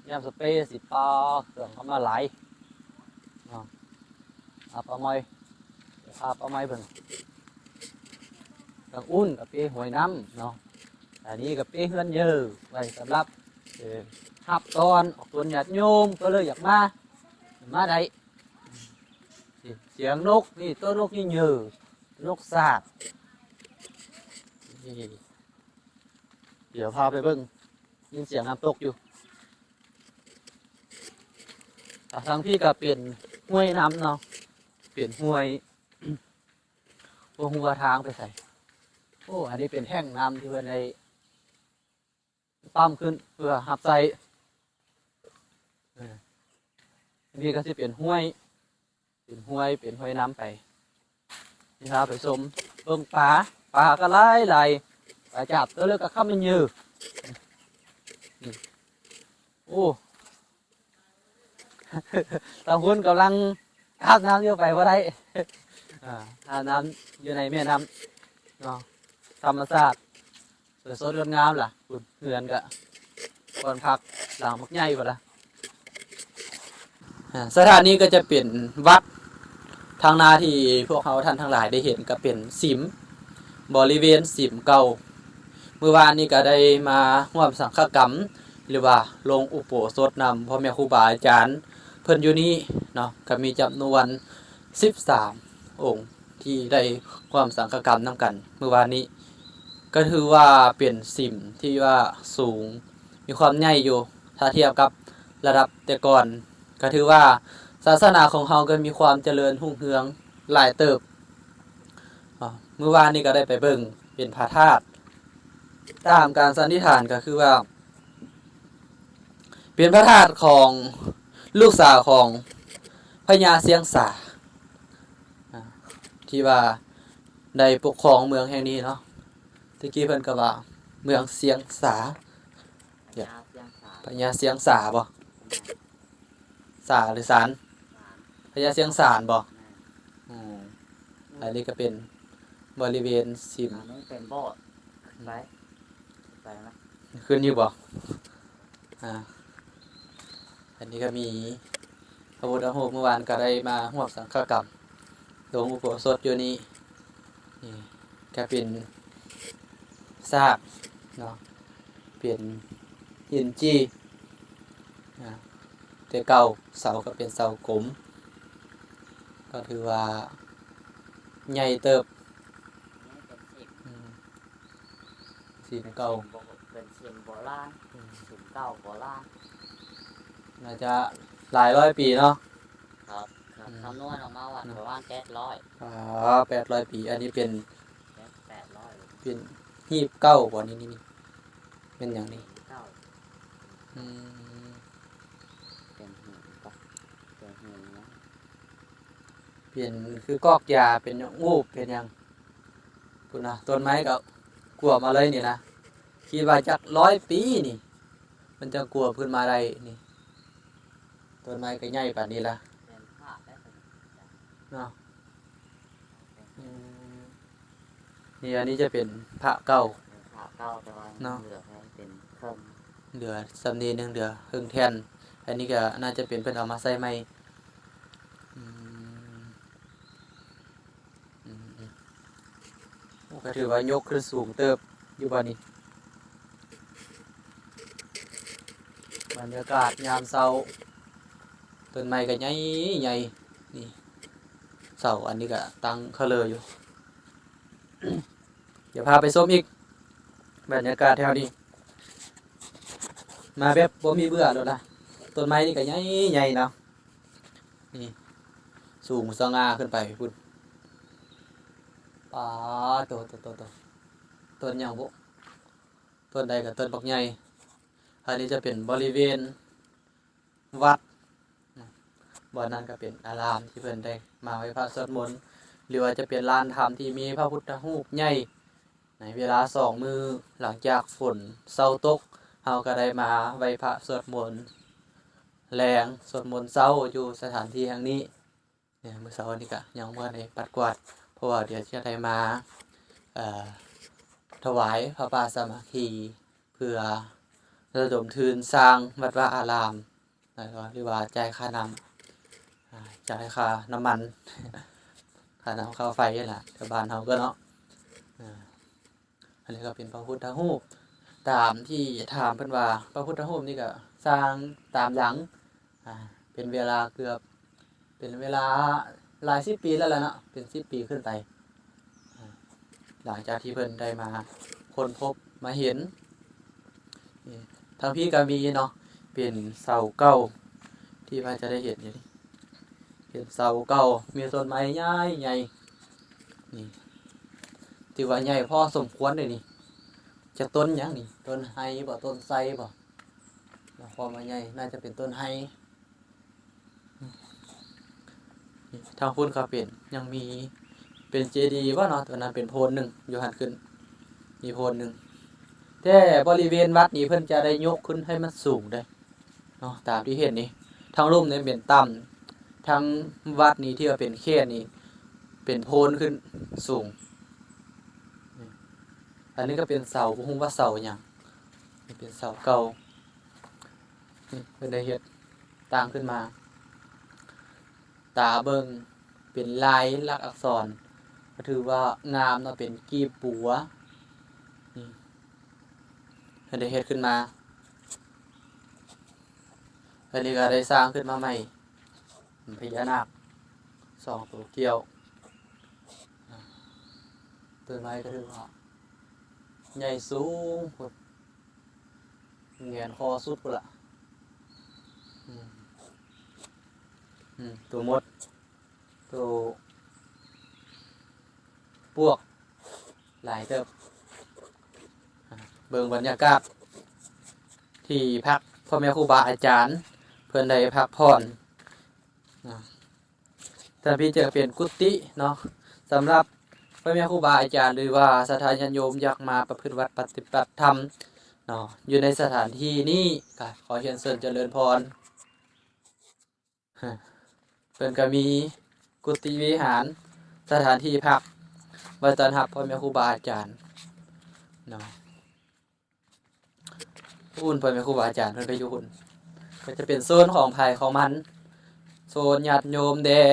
ຍາມສະເປຊິປາເຄື່ອງເຂົ້າມາຫຼາຍເນາະ. ອາ ປ້າມອຍ ພາປ້າມອຍເບິ່ງ. ທາງອຸ່ນກໍເປຫ້ວຍນ້ຳເນາະ. ອັນນີ້ກໍເປເຮືອນເຍີ ໄວ້ສຳລັບ ເອີ ຮັບຕ້ອນອອກຕົນຍາດໂຍມ ກໍເລີຍຢາກມາ ມາໄດ້. ນີ້ ສຽງນົກ ນີ້ ໂຕນົກນີ້ເຍີ ນົກສາບ. ນີ້ ດຽວພາໄປເບິ່ງ ຍິນສຽງນ້ຳຕົກຢູ່. ອາ ທາງພີ້ກໍເປັນຫ້ວຍນ້ຳເນາະ ເປັນຫ້ວຍ ບໍ່ຮູ້ວ່າທາງໄປໃສ. ໂອ້ ອັນນີ້ເປັນແທ້ງນ້ຳທີ່ເພິ່ນໄດ້ປ້ຳຂຶ້ນເພື່ອຮັບໃຊ້. ເອີ ອັນນີ້ກໍຊິເປັນຫ້ວຍ ເປັນຫ້ວຍ ເປັນຫ້ວຍນ້ຳໄປ. ນີ້ພາໄປຊົມເບິ່ງປາ ປາກໍຫຼາຍໆ ປາຈາບ ໂຕເລີກກໍຄຳມັນເຍີ. ນີ້ ໂອ້ ທາງພຸ້ນກຳລັງອາບນ້ຳຢູ່ ໄປບໍ່ໄດ້. ອາ ອາບນ້ຳຢູ່ໃນແມ່ນ້ຳເນາະ ທຳມະຊາດ ສວຍສົດງົດງາມລະ ພຸ້ນເຮືອນກະບ່ອນພັກຫຼັງບັກໃຫຍ່ພຸ້ນລະ. ອາ ສະຖານນີ້ກໍຈະເປັນວັດ ທາງໜ້າທີ່ພວກເຮົາທ່ານທັງຫຼາຍໄດ້ເຫັນກໍເປັນສິມ ບໍລິເວນສິມເກົ່າ. ມື້ວານນີ້ກໍໄດ້ມາຮ່ວມສັງຄະກຳ ຫຼືວ່າລົງອຸໂບສົດນຳພໍ່ແມ່ຄູບາອາຈານເພິ່ນຢູ່ນີ້ເນາະ ກໍມີຈຳນວນສິບສາມອົງ ທີ່ໄດ້ຮ່ວມສັງຄະກຳນຳກັນມື້ວານນີ້ ກໍຖືວ່າເປັນສິມທີ່ວ່າສູງ ມີຄວາມໃຫຍ່ຢູ່ ຖ້າທຽບກັບລະດັບແຕ່ກ່ອນ ກໍຖືວ່າສາສະໜາຂອງເຮົາກໍມີຄວາມຈະເລີນຮຸ່ງເຮືອງຫຼາຍເຕີບ. ອາ ມື້ວານນີ້ກໍໄດ້ໄປເບິ່ງເປັນພະທາດ ຕາມການສັນນິຖານກໍຄືວ່າ ເປັນພະທາດຂອງລູກສາວຂອງພະຍາຊຽງສາ ອາ ທີ່ວ່າໄດ້ປົກຄອງເມືອງແຫ່ງນີ້ເນາະ. ແຕ່ກີ້ເພິ່ນກໍວ່າເມືອງຊຽງສາ ພະຍາຊຽງສາ ພະຍາຊຽງສາບໍ່? ສາ ຫຼື ສານ? ສານ ພະຍາຊຽງສານບໍ່? ແມ່ນ ອືມ ອັນນີ້ກໍເປັນບໍລິເວນສິມ ອັນນີ້ເປັນໂບດ ຂຶ້ນໄປ ຂຶ້ນໄປນະ ຂຶ້ນຢູ່ບໍ່? ອາ ອັນນີ້ກໍມີພະພຸດທະຮູບ ເມື່ອວານກໍໄດ້ມາຮ່ວມສັງຄະກຳ ລົງອຸໂບສົດຢູ່ນີ້. ນີ້ກໍເປັນຊາກເນາະ ເປັນຫີນຈີ່ ອາ ແຕ່ເກົ່າ ເສົາກໍເປັນເສົາກົມ ກໍຖືວ່າໃຫຍ່ເຕີບ. ອືມ ສິມເກົ່າ ເປັນສິມໂບລານ ອືມ ສິມເກົ່າໂບລານ ໜ້າຈະຫຼາຍຮ້ອຍປີເນາະ. ຄັບ ຄຳນວນອອກມາວ່າປະມານແປດຮ້ອຍ ອາ ແປດຮ້ອຍປີ. ອັນນີ້ເປັນ ແປດ ແປດຮ້ອຍ ເປັນຮີບເກົ້າບໍ່? ນີ້ ນີ້ ນີ້ ເປັນຫຍັງນີ້? ເກົ້າ ອືມ ເປັນຫີນປະ? ເປັນຫີນຫຍັງ? ເປັນຄືກອກຢາ ເປັນຫຍັງ ອູບ ເປັນຫຍັງ ພຸ້ນນະ. ຕົ້ນໄມ້ກໍກວມເອົາເລີຍນີ້ນະ ຄິດວ່າຈັກຮ້ອຍປີນີ້ ມັນຈະກວມຂຶ້ນມາໄດ້ນີ້. ຕົ້ນໄມ້ກໍໃຫຍ່ປານນີ້ລະ ເນາະ. ອືມ ນີ້ ອັນນີ້ຈະເປັນພະເກົ່າ ພະເກົ່າ ແຕ່ວ່າເນາະ ເຫຼືອໃຫ້ເປັນເຄິ່ງ ເຫຼືອສ່ຳນີ້ໜຶ່ງ ເຫຼືອເຄິ່ງແທ່ນ ອັນນີ້ກໍໜ້າຈະເປັນເພິ່ນເອົາມາໃສ່ໃໝ່. ອືມ ອືມ ອືມ ໂອ້ ກໍຖືວ່າຍົກຂຶ້ນສູງເຕີບຢູ່ບາດນີ້. ບັນຍາກາດຍາມເຊົ້າ ຕົ້ນໄມ້ກໍໃຫຍ່ໆ ນີ້ ເສົາອັນນີ້ກໍຕັ້ງຄະເລີຢູ່. ດຽວພາໄປຊົມອີກ ບັນຍາກາດແຖວນີ້ ມາແບບບໍ່ມີເບື່ອໂລດນະ. ຕົ້ນໄມ້ນີ້ກໍໃຫຍ່ໆ ເນາະ ນີ້ ສູງສະຫງ່າຂຶ້ນໄປພຸ້ນ. ປາໂຕ ໂຕ ໂຕ ໂຕ ຕົ້ນຫຍັງບຸ? ຕົ້ນໃດກໍຕົ້ນບັກໃຫຍ່. ອັນນີ້ຈະເປັນບໍລິເວນວັດ ບ່ອນນັ້ນກໍເປັນອາລາມທີ່ເພິ່ນໄດ້ມາໄຫວ້ພະສວດມົນ ຫຼືວ່າຈະເປັນລານທຳທີ່ມີພະພຸດທະຮູບໃຫຍ່. ໃນເວລາສອງມື້ຫຼັງຈາກຝົນເຊົາຕົກ ເຮົາກໍໄດ້ມາໄຫວ້ພະສວດມົນແລງ ສວດມົນເຊົ້າຢູ່ສະຖານທີ່ແຫ່ງນີ້. ເອີ ມື້ເຊົ້ານີ້ກະຍັງບໍ່ໄດ້ປັດກວາດ ເພາະວ່າດຽວຈະໄດ້ມາ ເອີ ຖວາຍຜ້າປ່າສາມັກຄີ ເພື່ອລະດົມທຶນສ້າງວັດວາອາລາມ ແລ້ວກໍ ຫຼືວ່າຈ່າຍຄ່ານ້ຳ ອາ ຈ່າຍຄ່ານ້ຳມັນ ຄ່ານ້ຳຄ່າໄຟຫັ້ນລະ ແຖວບ້ານເຮົາກໍເນາະ. ເອີ ອັນນີ້ກໍເປັນພະພຸດທະຮູບ ຕາມທີ່ຖາມເພິ່ນວ່າ ພະພຸດທະຮູບນີ້ກໍສ້າງຕາມຫຼັງ ອາ ເປັນເວລາເກືອບ ເປັນເວລາຫຼາຍສິບປີແລ້ວລະເນາະ ເປັນສິບປີຂຶ້ນໄປ ອາ ຫຼັງຈາກທີ່ເພິ່ນໄດ້ມາຄົ້ນພົບມາເຫັນ. ນີ້ ທາງພີ້ກໍມີເນາະ ເປັນເສົາເກົ່າ ທີ່ວ່າຈະໄດ້ເຫັນຢູ່ນີ້ ເປັນເສົາເກົ່າ ມີຕົ້ນໄມ້ໃຫຍ່ໆ ນີ້ ຖືວ່າໃຫຍ່ພໍສົມຄວນເດ້ນີ້. ຈະຕົ້ນຫຍັງນີ້? ຕົ້ນໄຮບໍ່? ຕົ້ນໄຊບໍ່? ຄວາມວ່າໃຫຍ່ ໜ້າຈະເປັນຕົ້ນໄຮ. ທາງພຸ້ນກໍເປັນ ຍັງມີເປັນເຈດີບໍ່ເນາະ? ຕົວນັ້ນເປັນໂພນໜຶ່ງ ຢູ່ຫັ້ນຂຶ້ນ ມີໂພນໜຶ່ງ. ແຕ່ບໍລິເວນວັດນີ້ເພິ່ນຈະໄດ້ຍົກຂຶ້ນໃຫ້ມັນສູງເດ້ເນາະ ຕາມທີ່ເຫັນນີ້ ທາງລຸ່ມນີ້ເປັນຕ່ຳ ທາງວັດນີ້ທີ່ວ່າເປັນເຂດນີ້ເປັນໂພນຂຶ້ນສູງ. ອັນນີ້ກໍເປັນເສົາ ບໍ່ຮູ້ວ່າເສົາຫຍັງ ນີ້ເປັນເສົາເກົ່າ. ນີ້ເພິ່ນໄດ້ເຮັດຕັ້ງຂຶ້ນມາ ຕາເບິ່ງເປັນລາຍລັກອັກສອນ ກໍຖືວ່າງາມເນາະ ເປັນກີບບົວ ນີ້ເພິ່ນໄດ້ເຮັດຂຶ້ນມາ. ອັນນີ້ກໍໄດ້ສ້າງຂຶ້ນມາໃໝ່ ພະຍານາກສອງໂຕກ່ຽວ. ຕົ້ນໄມ້ກໍຖືວ່າໃຫຍ່ສູງພຸ້ນ ແຫງນຄໍສຸດພຸ້ນລະ. ອືມ ອືມ ໂຕມົດ ໂຕປວກຫຼາຍເຕີບ. ເບິ່ງບັນຍາກາດທີ່ພັກພໍ່ແມ່ຄູບາອາຈານ ເພິ່ນໄດ້ພັກຜ່ອນ. ທາງພີ້ຈະເປັນກຸຕິເນາະ ສຳລັບພໍ່ແມ່ຄູບາອາຈານ ຫຼືວ່າສັດທາຍາດໂຍມຢາກມາປະພຶດວັດປະຕິບັດທຳເນາະ ຢູ່ໃນສະຖານທີ່ນີ້ ກໍຂໍຮຽນເຊີນຈະເລີນພອນ. ເພິ່ນກໍມີກຸຕິວິຫານ ສະຖານທີ່ພັກ ໄວ້ຕ້ອນຮັບພໍ່ແມ່ຄູບາອາຈານເນາະ. ພຸ້ນ ພໍ່ແມ່ຄູບາອາຈານເພິ່ນໄປຢູ່ພຸ້ນ ກໍຈະເປັນໂຊນຂອງໃຜຂອງມັນ ໂຊນຍາດໂຍມແດ່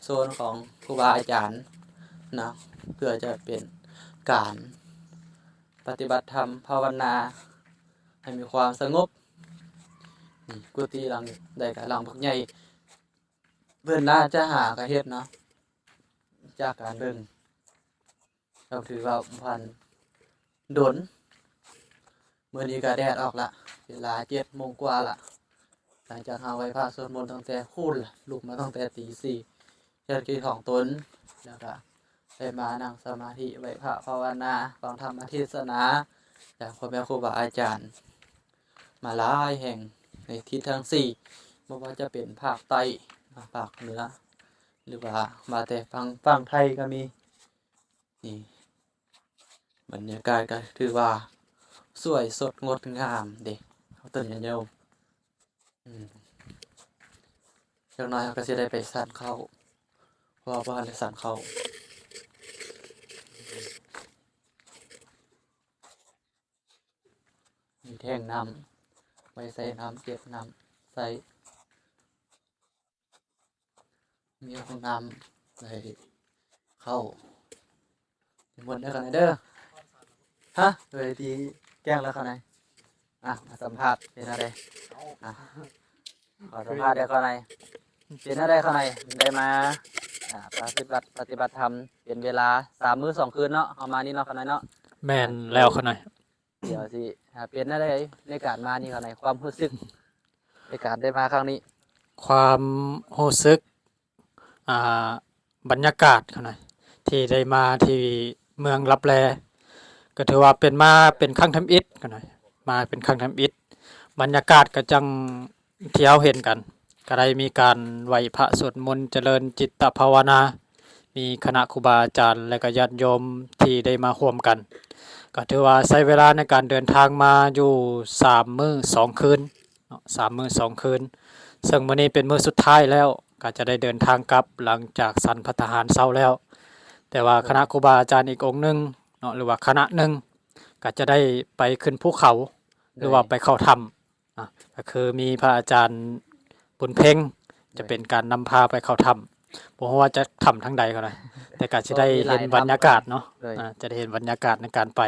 ໂຊນຂອງຄູບາອາຈານເນາະ ເພື່ອຈະເປັນການປະຕິບັດທຳພາວະນາໃຫ້ມີຄວາມສະຫງົບ. ນີ້ ກຸຕິຫຼັງໃດກໍຫຼັງບັກໃຫຍ່ ເພິ່ນໜ້າຈະຫາກະເຮັດເນາະ ຈາກການເບິ່ງ ກໍຖືວ່າພັນດົນ. ມື້ນີ້ກໍແດດອອກລະ ເວລາເຈັດໂມງກວ່າລະ ຫຼັງຈາກເຮົາໄຫວ້ພະສວດມົນຕັ້ງແຕ່ພຸ້ນລະ ລຸກມາຕັ້ງແຕ່ຕີສີ່ ຈັດກິດຂອງຕົນ ແລ້ວກໍໄດ້ມານັ່ງສະມາທິ ໄຫວ້ພະພາວະນາ ຟັງທຳມະເທດສະໜາຈາກພໍ່ແມ່ຄູບາອາຈານ ມາຫຼາຍແຫ່ງໃນທິດທັງສີ່ ບໍ່ວ່າຈະເປັນພາກໃຕ້ ພາກເໜືອ ຫຼືວ່າມາແຕ່ຝັ່ງ ຝັ່ງໄທກໍມີ. ນີ້ ບັນຍາກາດກໍຖືວ່າສວຍສົດງົດງາມເດ້ ເຮົາຕົ້ນຍາດໂຍມ. ອືມ ຈັກໜ້ອຍເຮົາກໍຊິໄດ້ໄປສັນເຂົ້າ ເພາະວ່າບໍ່ທັນໄດ້ສັນເຂົ້າ. ມີແທ້ງນ້ຳ ໄວ້ໃສ່ນ້ຳ ເກັບນ້ຳ ໃສ່ ມີຫ້ອງນ້ຳ ໄດ້ເຂົ້າ ນິມົນເດີຂ້ານ້ອຍເດີ. ຮະ ໂດຍທີ່ແຈ້ງແລ້ວຂ້ານ້ອຍ. ອ່ະ ມາສຳພາດເປັນແນວໃດ? ອ່ະ ຂໍສຳພາດເດີຂ້ານ້ອຍ. ເປັນແນວໃດຂ້ານ້ອຍ? ໄດ້ມາ ອ່າ ປະຕິບັດ ປະຕິບັດທຳເປັນເວລາສາມມື້ສອງຄືນເນາະ ເຮົາມານີ້ເນາະຂ້ານ້ອຍເນາະ. ແມ່ນແລ້ວຂ້ານ້ອຍ. ດຽວຊິ ອ່າ ເປັນແນວໃດໃນການມານີ້ຂ້ານ້ອຍ? ຄວາມຮູ້ສຶກໃນການໄດ້ມາຄັ້ງນີ້. ຄວາມຮູ້ສຶກ ອ່າ ບັນຍາກາດຂ້ານ້ອຍ ທີ່ໄດ້ມາທີ່ເມືອງລັບແລ ກໍຖືວ່າເປັນ ມາເປັນຄັ້ງທຳອິດຂ້ານ້ອຍ ມາເປັນຄັ້ງທຳອິດ. ບັນຍາກາດກໍຈັ່ງທີ່ເຮົາເຫັນກັນ ກໍໄດ້ມີການໄຫວ້ພະສວດມົນ ຈະເລີນຈິດຕະພາວະນາ ມີຄະນະຄູບາອາຈານ ແລະ ກໍຍາດໂຍມທີ່ໄດ້ມາຮ່ວມກັນ. ກໍຖືວ່າໃຊ້ເວລາໃນການເດີນທາງມາຢູ່ສາມມື້ສອງຄືນເນາະ ສາມມື້ສອງຄືນ. ເຊິ່ງມື້ນີ້ເປັນມື້ສຸດທ້າຍແລ້ວ ກໍຈະໄດ້ເດີນທາງກັບ ຫຼັງຈາກສັນພັດທະຫານເຊົາແລ້ວ. ແຕ່ວ່າຄະນະຄູບາອາຈານອີກອົງໜຶ່ງເນາະ ຫຼືວ່າຄະນະໜຶ່ງ ກໍຈະໄດ້ໄປຂຶ້ນພູເຂົາ ໂດຍ ຫຼືວ່າໄປເຂົ້າຖ້ຳ ອ່ະ ກໍຄືມີພະອາຈານບຸນເພັງ ໂດຍ ຈະເປັນການນຳພາໄປເຂົ້າຖ້ຳ. ບໍ່ຮູ້ວ່າຈະຖ້ຳທາງໃດກໍໄດ້ ແຕ່ກໍຊິໄດ້ເຫັນບັນຍາກາດເນາະ. ໂດຍ ອ່າ ຈະໄດ້ເຫັນບັນຍາກາດໃນການໄປ.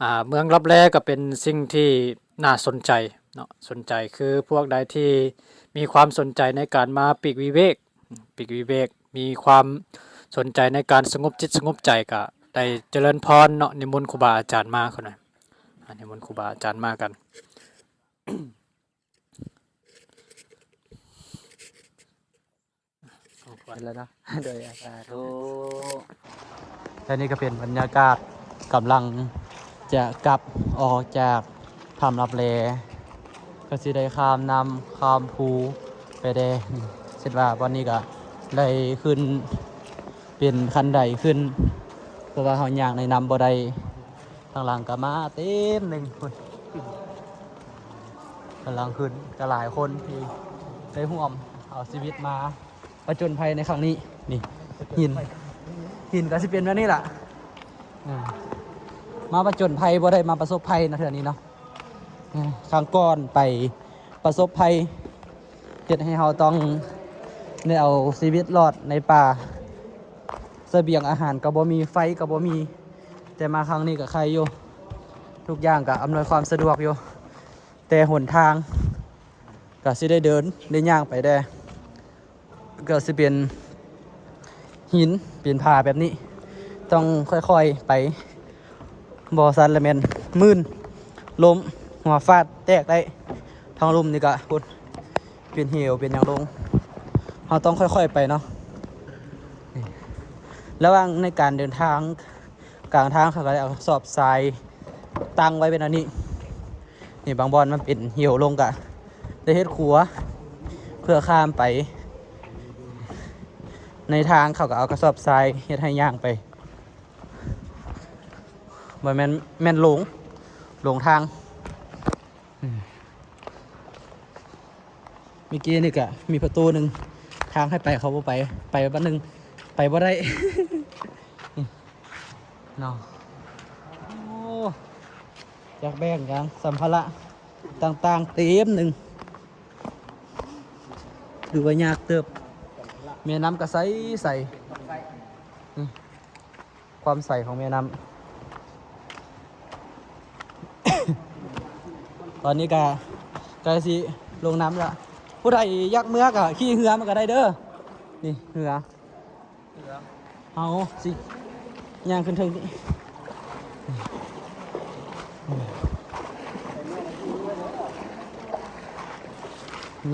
ອ່າ ເມືອງລັບແລກໍເປັນສິ່ງທີ່ໜ້າສົນໃຈເນາະ ສົນໃຈ ຄືພວກໃດທີ່ມີຄວາມສົນໃຈໃນການມາປີກວິເວກ ປີກວິເວກ ມີຄວາມສົນໃຈໃນການສະຫງົບຈິດສະຫງົບໃຈ ກໍໄດ້ຈະເລີນພອນເນາະ ນິມົນຄູບາອາຈານມາຂ້ານ້ອຍ. ອ່າ ນິມົນຄູບາອາຈານມາກັນ. ເຫັນແລ້ວເນາະ ໂດຍ ສາທຸ. ແລະນີ້ກໍເປັນບັນຍາກາດ ກຳລັງຈະກັບອອກຈາກຖ້ຳລັບແລ ກໍຊິໄດ້ຂ້າມນ້ຳຂ້າມພູໄປແດ່. ຄິດວ່າບ່ອນນີ້ກໍໄດ້ຂຶ້ນເປັນຂັ້ນໄດຂຶ້ນ ເພາະວ່າເຮົາຍ່າງໃນນ້ຳບໍ່ໄດ້. ທາງຫຼັງກໍມາເຕັມໜຶ່ງພຸ້ນ ກຳລັງຂຶ້ນ ກໍຫຼາຍຄົນທີ່ໄດ້ຮ່ວມເອົາຊີວິດມາປະຈົນໄພໃນຄັ້ງນີ້. ນີ້ຫີນ ຫີນກໍຊິເປັນແບບນີ້ລະ. ເອີ ມາປະຈົນໄພ ບໍ່ໄດ້ມາປະສົບໄພນະເທື່ອນີ້ເນາະ. ເອີ ຄັ້ງກ່ອນໄປປະສົບໄພ ເຮັດໃຫ້ເຮົາຕ້ອງໄດ້ເອົາຊີວິດລອດໃນປ່າ ສະບຽງອາຫານກໍບໍ່ມີ ໄຟກໍບໍ່ມີ. ແຕ່ມາຄັ້ງນີ້ກໍໄຄຢູ່ ທຸກຢ່າງກໍອຳນວຍຄວາມສະດວກຢູ່ ແຕ່ຫົນທາງກໍຊິໄດ້ເດີນໄດ້ຍ່າງໄປແດ່ ກໍຊິເປັນຫີນເປັນຜາແບບນີ້ ຕ້ອງຄ່ອຍໆໄປ ບໍ່ຊັ້ນລະແມ່ນມື່ນ ລົ້ມ ຫົວຟາດແຕກໄດ້. ທາງລຸ່ມນີ້ກະພຸ້ນ ເປັນເຫວເປັນຫຍັງລົງ ເຮົາຕ້ອງຄ່ອຍໆໄປເນາະ. ນີ້ ລະຫວ່າງໃນການເດີນທາງ ກາງທາງເຂົາກໍໄດ້ເອົາກະສອບຊາຍຕັ້ງໄວ້ເປັນອັນນີ້. ນີ້ ບາງບ່ອນມັນເປັນເຫວລົງ ກະໄດ້ເຮັດຂົວເພື່ອຂ້າມໄປ. ໃນທາງເຂົາກໍເອົາກະສອບຊາຍເຮັດໃຫ້ຍ່າງໄປ. ບໍ່ແມ່ນ ແມ່ນຫຼົງ ຫຼົງທາງ. ເມື່ອກີ້ນີ້ກະມີປະຕູໜຶ່ງ ທາງໃຫ້ໄປເຂົາບໍ່ໄປ ໄປບັດໜຶ່ງ ໄປບໍ່ໄດ້ເນາະ. ໂອ້ ຈັກແບກຫຍັງ ສຳພາລະຕ່າງໆເຕັມໜຶ່ງ ຖືວ່າຍາກເຕີບ. ແມ່ນ້ຳກະໃສໆ ຄວາມໃສຂອງແມ່ນ້ຳ. ຕອນນີ້ກະໃກ້ຊິລົງນ້ຳລະ ຜູ້ໃດຢາກເມືອກະຂີ່ເຮືອມາກະໄດ້ເດີ. ນີ້ເຮືອ ເຮົາຊິຍ່າງຂຶ້ນເທິງນີ້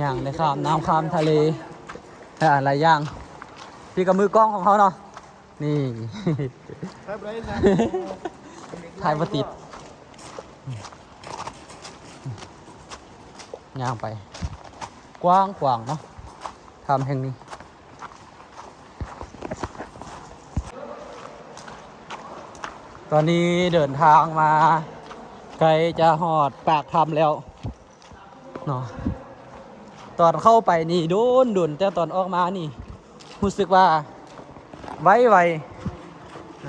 ຍ່າງໄດ້ຂ້າມນ້ຳຂ້າມທະເລ ຫຼາຍຢ່າງ. ນີ້ກະມືກ້ອງຂອງເຮົາເນາະ. ນີ້ ຖ່າຍບໍ່ໄດ້ນະ ຖ່າຍບໍ່ຕິດ. ຍ່າງໄປ ກວ້າງຂວາງເນາະ ຖ້ຳແຫ່ງນີ້. ຕອນນີ້ເດີນທາງມາໃກ້ຈະຮອດປາກຖ້ຳແລ້ວ ເນາະ. ຕອນເຂົ້າໄປນີ້ດົນໆ ແຕ່ຕອນອອກມານີ້ຮູ້ສຶກວ່າໄວໆ ອ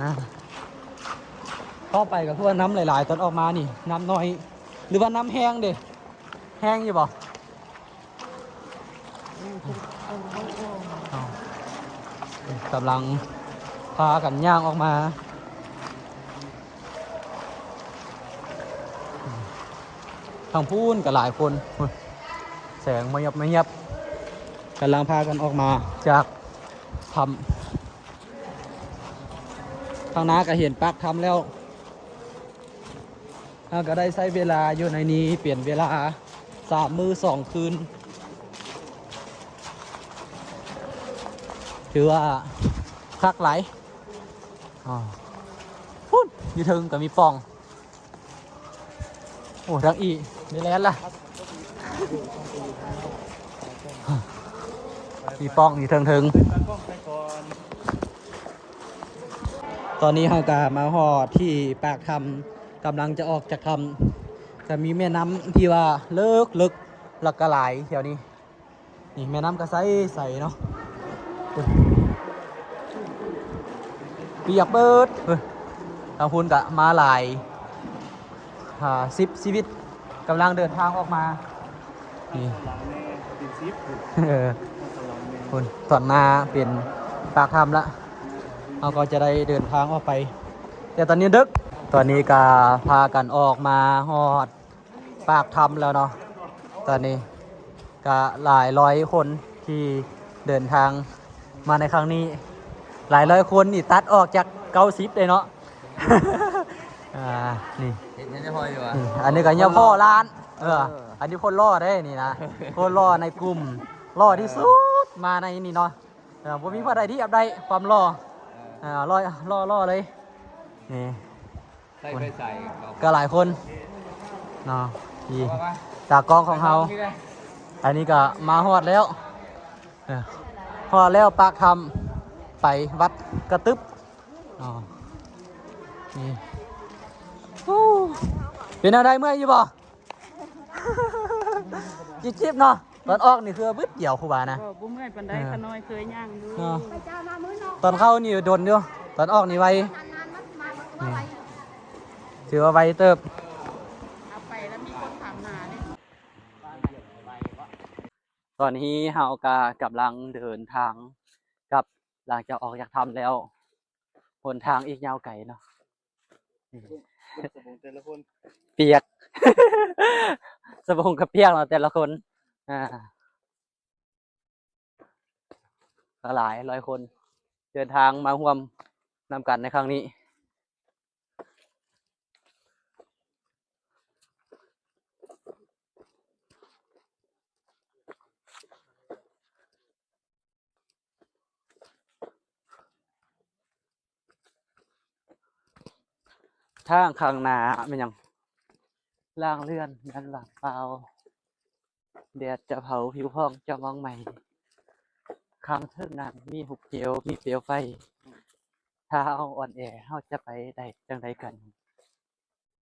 າ ເຂົ້າໄປກໍຄືວ່ານ້ຳຫຼາຍໆ ຕອນອອກມານີ້ນ້ຳໜ້ອຍ ຫຼືວ່ານ້ຳແຮງເດ? ແຮງຢູ່ບໍ່? ກຳລັງພາກັນຍ່າງອອກມາ. ທາງພຸ້ນກໍຫຼາຍຄົນ ພຸ້ນ ແສງມາຍັບມາຍັບ ກຳລັງພາກັນອອກມາຈາກຖ້ຳ. ທາງໜ້າກໍເຫັນປາກຖ້ຳແລ້ວ. ເຮົາກໍໄດ້ໃຊ້ເວລາຢູ່ໃນນີ້ເປັນເວລາສາມມື້ສອງຄືນ ຖືວ່າຄັກຫຼາຍ. ອໍ ພຸ້ນ ຢູ່ເທິງກໍມີປ່ອງ. ໂອ້ ທາງອີ່ ໄດ້ແລ່ນລະ ມີປ່ອງຢູ່ເທິງໆ. ຕອນນີ້ເຮົາກໍມາຮອດທີ່ປາກຖ້ຳ ກຳລັງຈະອອກຈາກຖ້ຳ ຈະມີແມ່ນ້ຳທີ່ວ່າເລິກໆ ແລ້ວກໍຫຼາຍແຖວນີ້. ນີ້ແມ່ນ້ຳກໍໃສໆເນາະ ປຽກເບີດ. ເອີ ທາງພຸ້ນກະມາຫຼາຍ ຫ້າສິບຊີວິດ ກຳລັງເດີນທາງອອກມາ. ນີ້ ເອີ ພຸ້ນ ຕອນໜ້າເປັນປາກຖ້ຳລະ ເຮົາກໍຈະໄດ້ເດີນທາງອອກໄປ ແຕ່ຕອນນີ້ດຶກ. ຕອນນີ້ກໍພາກັນອອກມາຮອດ ປາກຖ້ຳແລ້ວເນາະ. ຕອນນີ້ກະຫຼາຍຮ້ອຍຄົນທີ່ເດີນທາງມາໃນຄັ້ງນີ້ ຫຼາຍຮ້ອຍຄົນນີ້ຕັດອອກຈາກເກົ້າສິບເດ້ເນາະ. ອ່າ ນີ້ ເຫັນ ເຫັນໄດ້ພໍຢູ່ວ່າ ນີ້ ອັນນີ້ກໍຍັງພໍລ້ານ. ເອີ ເອີ ອັນນີ້ຄົນຫຼໍ່ເດ້ນີ້ນະ ຄົນຫຼໍ່ໃນກຸ່ມ ຫຼໍ່ທີ່ສຸດມາໃນນີ້ເນາະ. ເອີ ບໍ່ມີຜູ້ໃດທຽບໄດ້ຄວາມຫຼໍ່. ເອີ ເອີ ຫຼໍ່ ຫຼໍ່ ຫຼໍ່ເລີຍ ນີ້. ໃສ່ໄປໃສ່ ກໍຫຼາຍຄົນເນາະ ທີ່ຕາກ້ອງຂອງເຮົາ. ອັນນີ້ກໍມາຮອດແລ້ວ ເອີ ຮອດແລ້ວປາກຖ້ຳ ໄປວັດກະຕຶບເນາະ. ນີ້ ເປັນແນວໃດ ເມື່ອຍຢູ່ບໍ່? ຈິບໆເນາະ. ຕອນອອກນີ້ຄືບຶດດຽວ ຄູບານະ ບໍ່ ບໍ່ເມື່ອຍປານໃດ. ເອີ ຂະນ້ອຍເຄີຍຍ່າງຢູ່ເນາະ. ຕອນເຂົ້ານີ້ດົນຢູ່ ຕອນອອກນີ້ໄວ ນີ້ ຖືວ່າໄວເຕີບ. ເອົາໄປແລ້ວມີຄົນຖາມຫາເດ້. ຕອນນີ້ເຮົາກໍກຳລັງເດີນທາງກັບ ຫຼັງຈາກອອກຈາກຖ້ຳແລ້ວ. ຫົນທາງອີກຍາວໄກເນາະ. ສະບົງແຕ່ລະຄົນ ປຽກ ສະບົງກໍປຽກເນາະແຕ່ລະຄົນ. ອ່າ ກໍຫຼາຍຮ້ອຍຄົນເດີນທາງມາຮ່ວມນຳກັນໃນຄັ້ງນີ້. ທາງຂ້າງໜ້າແມ່ນຫຍັງ? ລ່າງເລື່ອນແມ່ນວ່າງເປົ່າ. ແດດຈະເຜົາຜິວພອງເຈົ້າໝອງໄໝ. ຂ້າງເທິງນັ້ນມີຮູບເກວ ມີເປວໄຟ. ຖ້າເຮົາອ່ອນແອ ເຮົາຈະໄປໄດ້ຈັ່ງໃດກັນ?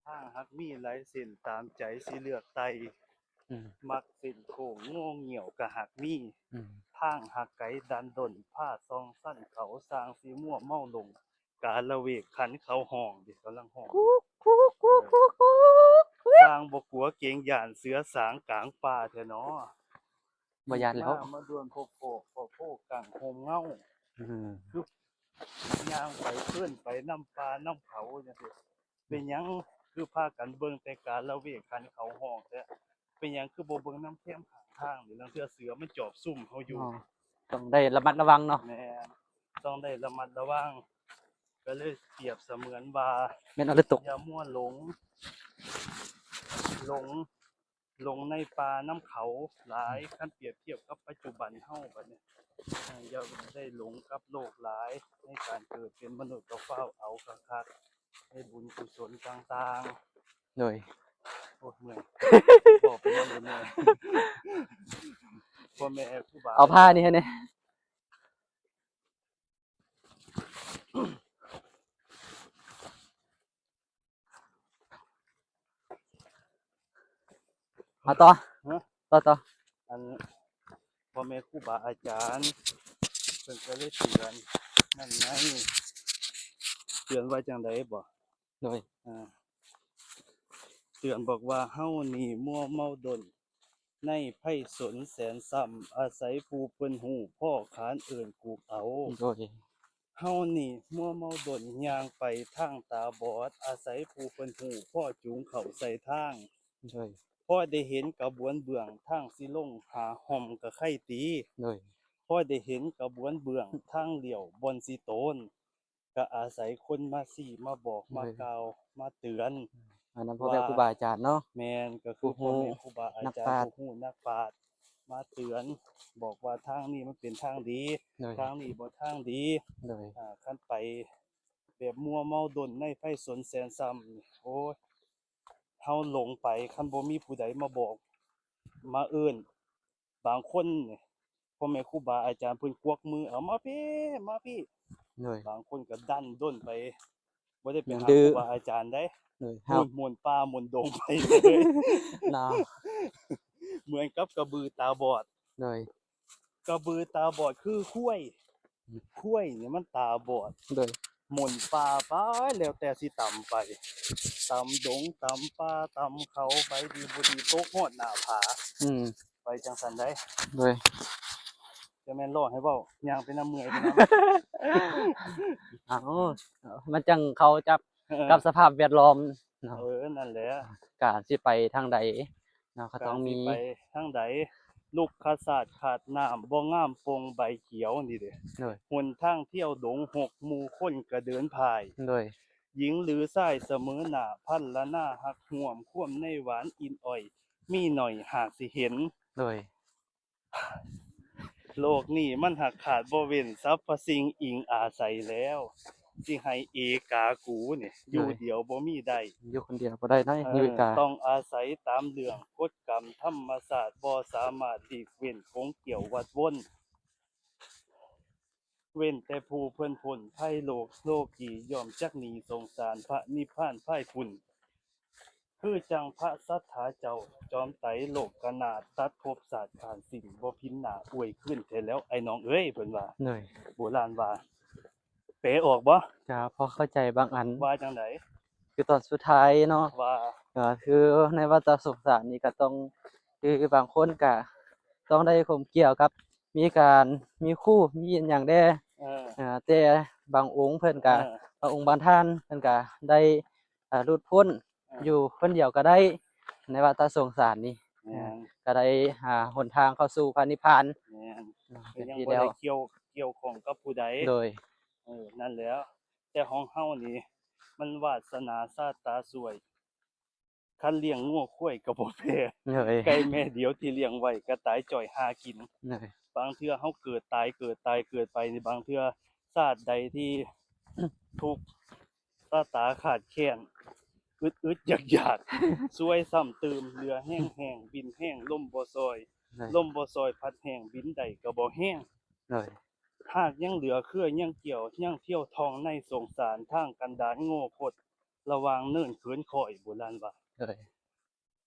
ທາງຫາກມີຫຼາຍເສັ້ນຕາມໃຈຊິເລືອກໄຕ່. ອືມ ມັກເສັ້ນໂຄ້ງງໍງຽວກໍຫາກມີ ອືມ ທາງຫາກໄກດັນດົນ ພາສອງຊັນເຂົາ ຊ່າງຊິມົວເມົາຫຼົງ ກາລະເວກຂັນເຂົາຮ້ອງເດ້ ກຳລັງຮ້ອງ ຊ່າງບໍ່ກົວເກງຢ້ານ ເສືອສາງກາງປ່າແທ້ໜໍ. ບໍ່ຢ້ານແລ້ວ ມາ ມາດ່ວນພົບພໍ້ ພໍ້ໂພກັງໂຮມເງົາ. ອືມ ຄືຍ່າງໄປເພິ່ນໄປນຳປ່ານຳເຂົາຈັ່ງຊີ້ ເປັນຫຍັງຄືພາກັນເບິ່ງແຕ່ກາລະເວກຂັນເຂົາຮ້ອງແທ້? ເປັນຫຍັງຄືບໍ່ເບິ່ງນຳແຄມຂ້າງທາງນີ້? ລາງເທື່ອເສືອມັນຈອບຊຸ່ມເຮົາຢູ່. ອໍ ຕ້ອງໄດ້ລະມັດລະວັງເນາະ. ແມ່ນ ຕ້ອງໄດ້ລະມັດລະວັງ. ກໍເລີຍປຽບສະເໝືອນວ່າ ແມ່ນເອົາເລືອດຕົກ ຢ່າມົວຫຼົງ ຫຼົງ ຫຼົງໃນປ່ານຳເຂົາຫຼາຍ. ອືມ ຄັນປຽບທຽບກັບປັດຈຸບັນເຮົາບັດນີ້ ເອີ ຢ່າໄດ້ຫຼົງກັບໂລກຫຼາຍ ໃນການເກີດເປັນມະນຸດກໍຟ້າວເອົາຄັກໆ ໃນບຸນກຸສົນຕ່າງໆ. ໂດຍ ໂອ້ຍ ເມື່ອຍ ບອກໄປແລ້ວເມື່ອຍ ພໍ່ແມ່ຄູບາ ເອົາຜ້ານີ້ໃຫ້ແດ່. ເອົາຕໍ່ ຮະ ຕໍ່ ຕໍ່ ອັນ ພໍ່ແມ່ຄູບາອາຈານເພິ່ນກໍເລີຍເຕືອນນັ້ນໄງ. ເຕືອນວ່າຈັ່ງໃດບໍ? ໂດຍ ອ່າ ເຕືອນບອກວ່າ ເຮົານີ້ມົວເມົາດົນ ໃນໄພສົນແສນຊ້ຳ ອາໄສຜູ້ເພິ່ນຮູ້ພໍ້ຂານເອີ້ນກູກເອົາ. ໂດຍ ເຮົານີ້ມົວເມົາດົນຍ່າງໄປທາງຕາບອດ ອາໄສຜູ້ເພິ່ນຮູ້ພໍ້ຈູງເຂົ້າໃສ່ທາງ. ໂດຍ ພໍໄດ້ເຫັນກະບວນເບື້ອງທາງຊິລົງຫາຮ່ອມກະໄຄຕີ. ໂດຍ ພໍໄດ້ເຫັນກະບວນເບື້ອງທາງລ້ຽວບ່ອນຊິໂຕນ ກະອາໄສຄົນມາຊີ້ມາບອກ ໂດຍ ມາກ່າວມາເຕືອນ ອັນນັ້ນພໍ່ແມ່ ວ່າ ຄູບາອາຈານເນາະ. ແມ່ນ ກະຄື ຜູ້ຮູ້ ພໍ່ແມ່ຄູບາອາຈານ ນັກປາດ ຜູ້ຮູ້ນັກປາດມາເຕືອນ ບອກວ່າທາງນີ້ມັນເປັນທາງດີ ໂດຍ ທາງນີ້ບໍ່ທາງດີ. ໂດຍ ອ່າ ຄັນໄປແບບມົວເມົາດົນໃນໄພສົນແສນຊ້ຳ ໂອ້ຍ ເຮົາຫຼົງໄປ ຄັນບໍ່ມີຜູ້ໃດມາບອກມາເອີ້ນ ບາງຄົນນີ້ ພໍ່ແມ່ຄູບາອາຈານເພິ່ນກວັກມືເອົາ ມາພີ້ ມາພີ້. ໂດຍ ບາງຄົນກະດັນດ້ນໄປ ບໍ່ໄດ້ໄປຫາ ດື້ ຄູບາອາຈານໃດ. ໂດຍ ໝູນປ່າໝູນດົງໄປເລີຍເນາະ ເໝືອນກັບກະບືຕາບອດ. ໂດຍ ກະບືຕາບອດຄືຄວາຍ ຄວາຍນີ້ມັນຕາບອດ. ໂດຍ ໝູນປ່າໄປ ແລ້ວແຕ່ຊິຕຳໄປ ຕຳດົງຕຳປ່າຕຳເຂົາໄປ ດີບໍ່ດີຕົກຮອດໜ້າຜາ. ອືມ ໄປຈັ່ງຊັ້ນໃດ. ໂດຍ ຈະແມ່ນເວົ້າໃຫ້ເວົ້າ ຍ່າງໄປນຳເມື່ອຍໄປນຳ. ເອົາ ມັນຈັ່ງເຂົ້າກັບ ເອີ ກັບສະພາບແວດລ້ອມເນາະ. ເອີ ນັ້ນແຫຼະ ການຊິໄປທາງໃດເນາະ ກະຕ້ອງມີ ການຊິໄປທາງໃດ ລຸກຄະສາດຂາດນ້ຳ ບໍ່ງາມປົ່ງໃບຂຽວນີ້ເດ້. ໂດຍ ຫົນທາງທ່ຽວດົງຮົກ ໝູ່ຄົນກະເດີນພາຍ. ໂດຍ ຍິງຫຼືຊາຍສະເໝີໜ້າ ພັນລະນາຮັກຮ່ວມ ຄວາມໃນຫວານອິ້ນອ້ອຍ ມີໜ້ອຍຫາກຊິເຫັນ. ໂດຍ ໂລກນີ້ມັນຫາກຂາດບໍ່ເວັ້ນ ສັບພະສິ່ງອີງອາໄສແລ້ວ ຊິໃຫ້ເອກາກູນີ້ ໂດຍ ຢູ່ດຽວບໍ່ມີໄດ້ ຢູ່ຄົນດຽວບໍ່ໄດ້ໃດ ເອີ ຢູ່ເອກາ ຕ້ອງອາໄສຕາມເລື່ອງກົດກຳທຳມະຊາດ ບໍ່ສາມາດຫຼີກເວັ້ນກົງກຽວວັດວົນ ເວັ້ນແຕ່ຜູ້ເພິ່ນພົ້ນໄພໂລກໂລກີ ຍ່ອມຈັກໜີສົງສານ ພະນິບພານພາຍພຸ້ນ. ຄືຈັ່ງພະສັດຖາເຈົ້າ ຈອມໄຕໂລກກະນາດ ຕັດພົບຊາດຂານສິ້ນ ບໍ່ພິນໜ້າອວຍຄືນແທ້ແລ້ວ ອ້າຍນ້ອງເອີຍ ເພິ່ນວ່າ. ໂດຍ ໂບລານວ່າ ແປອອກບໍ່? ກະພໍເຂົ້າໃຈບາງອັນ. ວ່າຈັ່ງໃດ? ຄືຕອນສຸດທ້າຍເນາະ ວ່າ ກະຄືໃນວັດຕະສົງສານນີ້ກະຕ້ອງ ຄືບາງຄົນກະຕ້ອງໄດ້ຂົມກ່ຽວກັບ ມີການ ມີຄູ ມີຫຍັງແດ່. ເອີ ເອີ ແຕ່ບາງອົງເພິ່ນກະ ເອີ ບາງອົງບາງທ່ານເພິ່ນກະໄດ້ ເອີ ຫຼຸດພົ້ນ ເອີ ຢູ່ຄົນດຽວກະໄດ້ ໃນວັດຕະສົງສານນີ້. ແມ່ນ ກະໄດ້ຫາຫົນທາງເຂົ້າສູ່ພະນິບພານ. ແມ່ນ ເອີ ກະຍັງບໍ່ໄດ້ກ່ຽວ ກ່ຽວຂ້ອງກັບຜູ້ໃດ. ໂດຍ ເອີ ນັ້ນແຫຼະ ແຕ່ຂອງເຮົານີ້ ມັນວາດສະໜາຊາດຕາຊ່ວຍ ຄັນລ້ຽງງົວຄວາຍກະບໍ່ແພ້ ໂດຍ ໄກ່ແມ່ດຽວທີ່ລ້ຽງໄວ້ກະຕາຍຈ້ອຍຫາກິນ. ໂດຍ ບາງເທື່ອເຮົາເກີດຕາຍ ເກີດຕາຍ ເກີດໄປນີ້ ບາງເທື່ອຊາດໃດທີ່ທຸກຊະຕາຂາດແຄ້ນ ອຶດໆຢາກໆ ຊວຍຊ້ຳຕື່ມ ເຫຼືອແຮງແຫ້ງ ບິນແຮງ ລົມບໍ່ຊ່ອຍ ໂດຍ ລົມບໍ່ຊ່ອຍ ພັດແຮງ ບິນໄດ້ກະບໍ່ແຮງ. ໂດຍ ຫາກຍັງເຫຼືອເຄືອຍັງກ່ຽວ ຍັງທ່ຽວທ່ອງໃນສົງສານ ທາງກັນດານງົວຄົດ ລະຫວ່າງເນີນເຂີນຄ້ອຍ ໂບລານວ່າ. ໂດຍ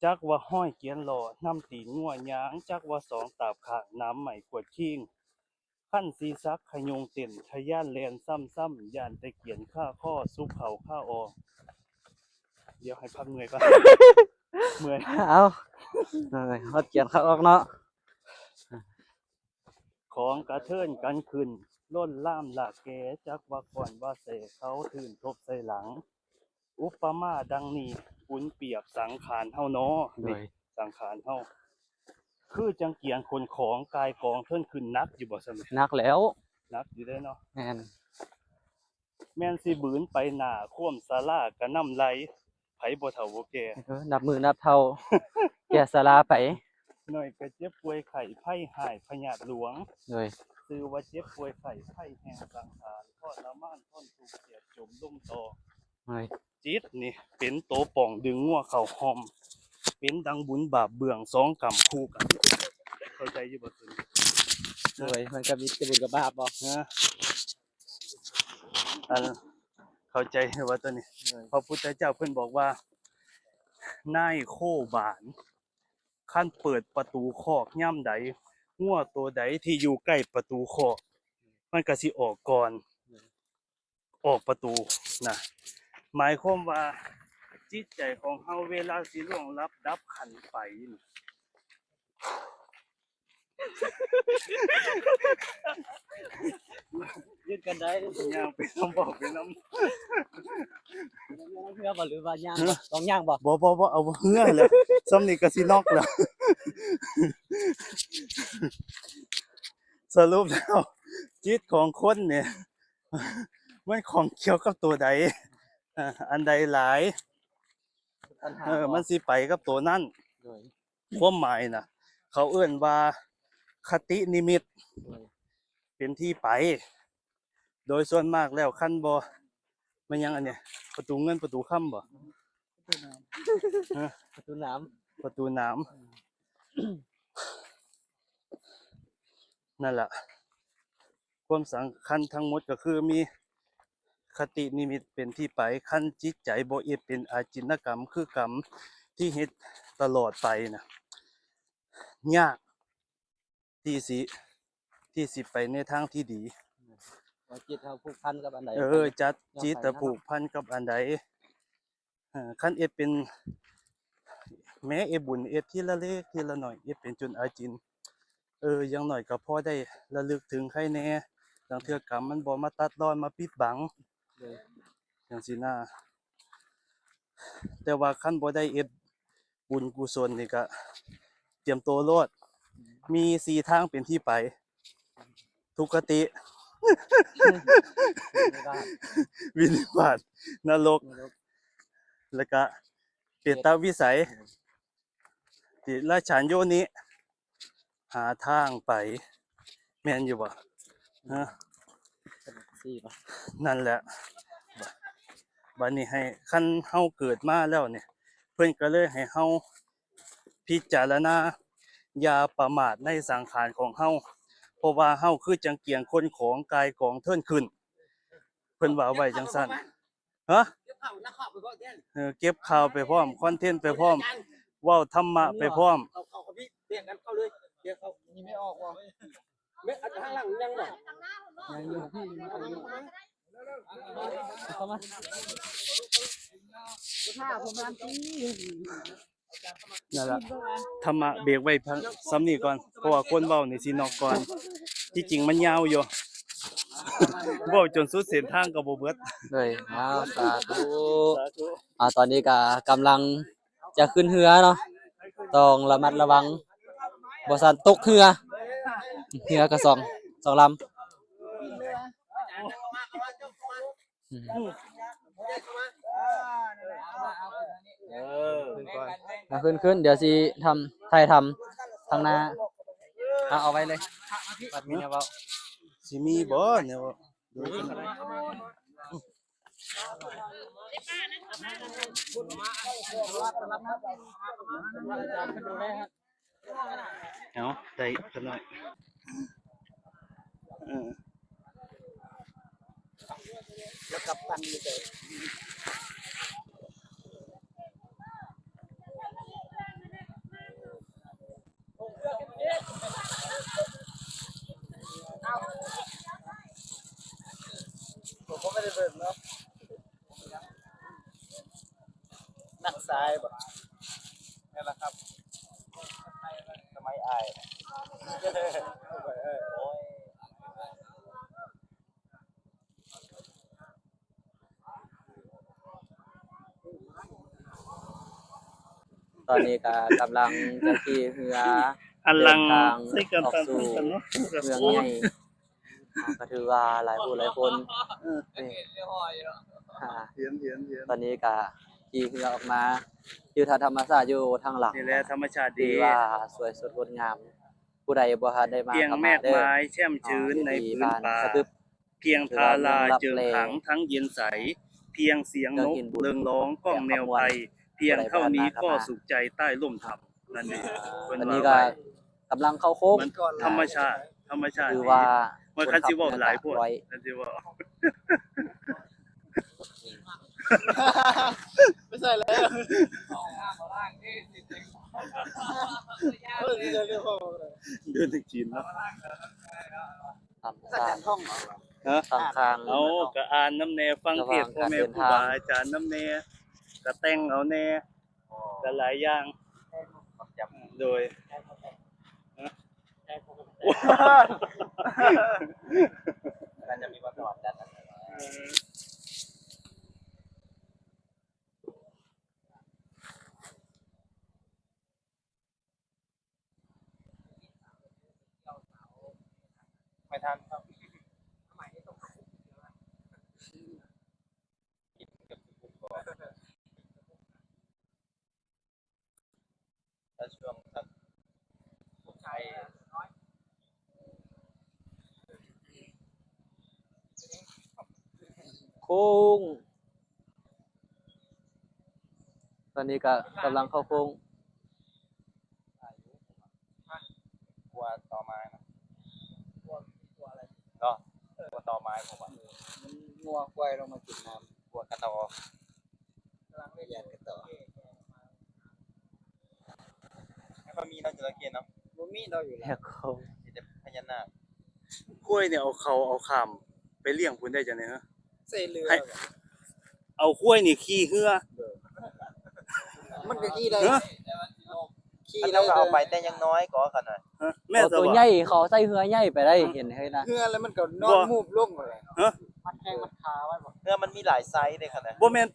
ຈັກວ່າຮອຍກຽນລໍ້ ນຳຕີນງົວຍ່າງ ຈັກວ່າສອງຕາບຂ້າງ ໜາມໄມ້ກວດຄີງ ຄັນສີສັກຂະຍຸງເຕັ້ນ ທະຍານແລ່ນຊ້ຳໆ ຢ້ານແຕ່ກຽນຄາຄໍ ສຸກເຂົ້າຄາອອກ. ດຽວໃຫ້ພັກເມື່ອຍກ່ອນ ເມື່ອຍ. ເອົາ ເອີ ຮອດກຽນຄາອອກເນາະ. ຂອງກະເທີນກັນຂຶ້ນ ລົ້ນລາມລາກແກ່ ຈັກວ່າກ້ອນວ່າແສ ເຂົາທຶ້ນທົບໃສ່ຫຼັງ. ອຸປະມາດັ່ງນີ້ ປຸນປຽບສັງຂານເຮົານໍ. ໂດຍ ນີ້ ສັງຂານເຮົາ ຄືຈັ່ງກຽນຂົນຂອງກາຍກອງເທີນຂຶ້ນ ໜັກຢູ່ບໍ່ຊັ້ນ? ໜັກແລ້ວ ໜັກຢູ່ເດ້ເນາະ. ແມ່ນ ແມ່ນຊິບືນໄປໜ້າ ຄວາມຊະລາກະນຳໄລ່ ໃຜບໍ່ເຖົ້າບໍ່ແກ່ ເອີ ນັບມື້ນັບເຖົ້າ ແກ່ຊະລາໄປ. ໜ້ອຍກະເຈັບປ່ວຍໄຂ້ ໄພຮ້າຍພະຍາດຫຼວງ. ໂດຍ ຊື່ວ່າເຈັບປ່ວຍໄຂ້ ໄພແຫ່ງສັງຂານ ທໍລະມານທົນທຸກ ແທບຈົມລົງຕໍ່. ໂດຍ ຈິດນີ້ເປັນໂຕປ່ອງດຶງງົວເຂົ້າຮ່ອມ ເປັນດັ່ງບຸນບາບເບື້ອງ ສອງກຳຄູ່ກັນ. ເຂົ້າໃຈຢູ່ບໍ່ໂຕນີ້? ໂດຍ ມັນກະມີແຕ່ບຸນກັບບາບບໍ່? ຮະ? ອັນ ເຂົ້າໃຈວ່າໂຕນີ້ ໂດຍ ພະພຸດທະເຈົ້າເພິ່ນບອກວ່າ ນາຍໂຄບານ ຄັນເປີດປະຕູຄອກຍາມໃດ ງົວໂຕໃດທີ່ຢູ່ໃກ້ປະຕູຄອກ ມັນກະຊິອອກກ່ອນ ອອກປະຕູນະ. ໝາຍຄວາມວ່າ ຈິດໃຈຂອງເຮົາເວລາຊິລ່ວງລັບດັບຂັນໄປນີ້ ຢືນກັນໄດ້ ຍ່າງໄປນຳ ເວົ້າໄປນຳ ເຮືອບໍ່ ຫຼືວ່າຍ່າງບໍ່? ຕ້ອງຍ່າງບໍ່? ບໍ່ ບໍ່ ບໍ່ ເອົາເຮືອແຫຼະ ສ່ຳນີ້ກໍຊິນັອກແລ້ວ. ສະຫຼຸບແລ້ວ ຈິດຂອງຄົນນີ້ ມັນຂ້ອງກ່ຽວກັບໂຕໃດ ເອີ ອັນໃດຫຼາຍ ເອີ ມັນຊິໄປກັບໂຕນັ້ນ. ໂດຍ ຄວາມໝາຍນະ ເຂົາເອີ້ນວ່າຄະຕິນິມິດ ໂດຍ ເປັນທີ່ໄປ. ໂດຍສ່ວນມາກແລ້ວ ຄັນບໍ່ ແມ່ນຫຍັງອັນນີ້ ປະຕູເງິນປະຕູຄຳບໍ່? ປະຕູນ້ຳ ຮະ? ປະຕູນ້ຳ ປະຕູນ້ຳ ອືມ ນັ້ນລະ ຄວາມສຳຄັນທັງໝົດກໍຄືມີຄະຕິນິມິດເປັນທີ່ໄປ. ຄັນຈິດໃຈບໍ່ເອັດເປັນອາຈິນນະກຳ ຄືກຳທີ່ເຮັດຕະຫຼອດໄປນະ ຍາກທີ່ຊິ ທີ່ຊິໄປໃນທາງທີ່ດີ. ວ່າຈິດເຮົາຜູກພັນກັບອັນໃດ ເອີ ຈັດຈິດເຮົາຜູກພັນກັບອັນໃດ. ເອີ ຄັນເຮັດເປັນ ແມ້ເຮັດບຸນ ເຮັດທີລະເລັກທີລະໜ້ອຍ ເຮັດເປັນຈົນອາຈິນ ເອີ ຢ່າງໜ້ອຍກໍພໍໄດ້ລະລຶກເຖິງໃຜແດ່. ລາງເທື່ອກຳມັນບໍ່ມາຕັດລອນ ມາປິດບັງ ໂດຍ ຈັ່ງຊີ້ນະ. ແຕ່ວ່າຄັນບໍ່ໄດ້ເຮັດບຸນກຸສົນນີ້ກະຕຽມໂຕໂລດ. ມີສີ່ທາງເປັນທີ່ໄປ ທຸກຄະຕິ ວິນິບາດ ວິນິບາດ ນະລົກ ນະລົກ ແລ້ວກະເປດຕະວິໄສ ເປັດ ຕິລະສານໂຍນິ ຫາທາງໄປ ແມ່ນຢູ່ບໍ່? ຮະ? ສີ່ບໍ່? ນັ້ນແຫຼະ ບາດນີ້ໃຫ້ ຄັນເຮົາເກີດມາແລ້ວນີ້ ເພິ່ນກໍເລີຍໃຫ້ເຮົາ ພິຈາລະນາຢ່າປະໝາດໃນສັງຂານຂອງເຮົາ ເພາະວ່າເຮົາຄືຈັ່ງກຽງຂົນຂອງກາຍກອງເທີນຂຶ້ນ ເພິ່ນວ່າໄວ້ຈັ່ງຊັ້ນ. ຮະ? ເກັບຂ່າວໄປພ້ອມ ເອີ ເກັບຂ່າວໄປພ້ອມ ຄອນເທັນໄປພ້ອມ ເວົ້າທຳມະໄປພ້ອມ. ເອົາ ເອົາ ເອົາ ພີ່ ແບ່ງກັນເຂົ້າເລີຍ ແບ່ງເຂົ້າ ນີ້ໄມ່ອອກບໍ່? ແມ່ນ ອັນທາງຫຼັງຍັງບໍ່? ຍັງຢູ່ ເຂົ້າມາ ຖ້າຜົມນຳຕີ ນັ້ນລະ ທຳມະເບກໄວ້ ສ່ຳນີ້ກ່ອນ ເພາະວ່າຄົນເວົ້ານີ້ຊິນອກກ່ອນ ທີ່ຈິງມັນຍາວຢູ່ ເວົ້າຈົນສຸດເສັ້ນທາງກໍບໍ່ເບິດ. ໂດຍ ອ້າວ ສາທຸ ສາທຸ. ອ່າ ຕອນນີ້ກໍກຳລັງຈະຂຶ້ນເຮືອເນາະ ຕ້ອງລະມັດລະວັງ ບໍ່ຊັ້ນຕົກເຮືອ ເຮືອກໍສອງ ສອງລຳ. ອືມ ເອີ ຂຶ້ນກ່ອນ ມາຂຶ້ນ ຂຶ້ນ ດຽວຊິທຳ ຖ່າຍທຳທາງໜ້າ ເອົາ ເອົາໄວ້ເລີຍ ບັດມີແນວເວົ້າ ຊິມີບໍ່ແນວເວົ້າ? ໂດຍ ເອົາ ໄດ້ຂະນ້ອຍ ເອີ ແລ້ວກັບຕັນຢູ່ໃສ? ເຮົາກໍບໍ່ໄດ້ເບິ່ງເນາະ. ນັກຊາຍບໍ່? ແມ່ນລະຄັບ ສະໄໝອ້າຍ ໂອ້ຍ. ຕອນນີ້ກໍກຳລັງຈະຂີ່ເຮືອ ອັນຫຼັງ ເດີນທາງ ໃສ່ກັນ ອອກສູ່ ຕາມກັນເນາະ ເມືອງໃຫຍ່ ກໍຖືວ່າຫຼາຍຜູ້ຫຼາຍຄົນ ເອີ ນີ້ ອ່າ ເຫັນ ເຫັນ ເຫັນ ຕອນນີ້ກໍຂີ່ເຮືອອອກມາທິວທັດທຳມະຊາດຢູ່ທາງຫຼັງ ນີ້ແຫຼະ ທຳມະຊາດດີ ຖືວ່າສວຍສົດງົດງາມ. ຜູ້ໃດບໍ່ທັນໄດ້ມາ ພຽງແມກໄມ້ແຊ່ມຊື່ນໃນພື້ນປ່າ ສະຕຶບ ພຽງທາລາເຈີງຂັງທັງເຢັນໃສ ພຽງສຽງນົກເລີ່ງຮ້ອງກ້ອງແນວໄພ ພຽງເທົ່ານີ້ກໍສຸກໃຈໃຕ້ຮົ່ມທຳ. ນັ້ນເອງ ເພິ່ນວ່າໄວ້ ກຳລັງເຂົ້າໂຄ້ງ ມັນທຳມະຊາດ ທຳມະຊາດ ຄືວ່າ ມັນຄັນຊິເວົ້າຫຼາຍໂພດ ຄັນຊິເວົ້າ ໄປໃສແລ້ວ ເດີນທາງຈີນເນາະ ທຳມະຊາດ ທຳມະຊາດ ເອົ້າ ກໍອ່ານນຳແດ່ ຟັງເທດພໍ່ແມ່ຄູບາອາຈານນຳແດ່ ກໍແຕ່ງເອົາແດ່ ກໍຫຼາຍຢ່າງ ໂດຍ ຮະ? ມັນຈະມີບ່ອນສະຫວັດຈັນນະ. ໄມ່ທັນ ແລ້ວຊ່ວງສັກ ໂຄ້ງ ຕອນນີ້ກໍກຳລັງເຂົ້າໂຄ້ງ. ກວ່າຕໍ່ໄມ້ນະ ເນາະ ກວ່າຕໍ່ໄມ້ ເພາະວ່າງົວຄວາຍລົງມາກິນນ້ຳ ກວ່າກະຕໍ ກຳລັງໄດ້ຢາກກະຕໍ. ແລ້ວກໍມີເນາະ ຈະລະເກເນາະ ບໍ່ມີດອກຢູ່ແລ້ວ ມີແຕ່ພະຍານາກ. ຄວາຍນີ້ເອົາເຂົ້າເອົາຂ້າມໄປລ້ຽງພຸ້ນໄດ້ຈັ່ງໃດເຫືອ? ໃສ່ເຮືອ ໃຫ້ເອົາຄວາຍນີ້ຂີ່ເຮືອ. ມັນກໍຂີ່ໄດ້ ເອີ ຂີ່ໄດ້ ເຂົາກໍເອົາໄປແຕ່ຍັງນ້ອຍກໍຂະໜາດ ເອີ ແມ່ນ ໂຕໃຫຍ່ເຂົາໃສ່ເຮືອໃຫຍ່ໄປໄດ້ ເຫັນເຮີຍນະ ເຮືອແລ້ວມັນກໍນອນ ບໍ່ ມູບລົງ ເອີ ມັດແຂ້ງມັດຂາໄວ້ບໍ່? ເຮືອມັນມີຫຼາຍໄຊເດ້ຂະໜາດ ບໍ່ແມ່ນ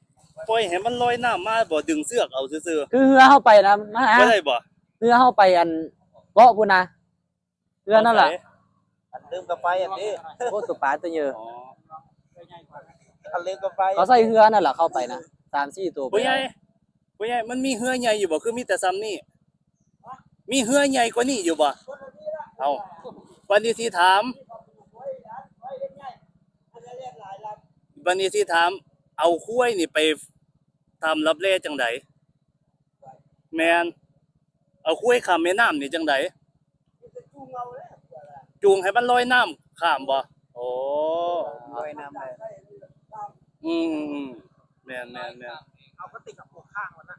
ປ່ອຍໃຫ້ມັນລອຍນ້ຳມາບໍ່ ດຶງເຊືອກເອົາຊື່ໆ ຄືເຮືອເຮົາໄປນະ ມາຫາ ບໍ່ໄດ້ບໍ່? ເຮືອເຮົາໄປອັນເກາະພຸ້ນນະ ເຮືອນັ້ນລະ ອັນລືມກາໄຟອັນນີ້ ໂອ້ ໂຕປາໂຕເຍີ ອໍ ອັນລືມກາໄຟ ເຂົາໃສ່ເຮືອນັ້ນລະເຂົ້າໄປນະ ສາມສີ່ໂຕ ຜູ້ໃຫຍ່ ຜູ້ໃຫຍ່ ມັນມີເຮືອໃຫຍ່ຢູ່ບໍ່ ຄືມີແຕ່ຊ່ຳນີ້? ມີເຮືອໃຫຍ່ກວ່ານີ້ຢູ່ບໍ່? ເອົ້າ ບັດນີ້ຊິຖາມ ບັດນີ້ຊິຖາມ ເອົາຄວາຍນີ້ໄປຖ້ຳລັບແລຈັ່ງໃດ? ແມ່ນ ເອົາຄວາຍຂ້າມແມ່ນ້ຳນີ້ຈັ່ງໃດ? ຈູງໃຫ້ມັນລອຍນ້ຳຂ້າມບໍ່? ໂອ້ ລອຍນ້ຳໄດ້ ອືມໆໆ ແມ່ນໆໆ ເອົາກະຕິກກັບຫົວຂ້າງມັນນະ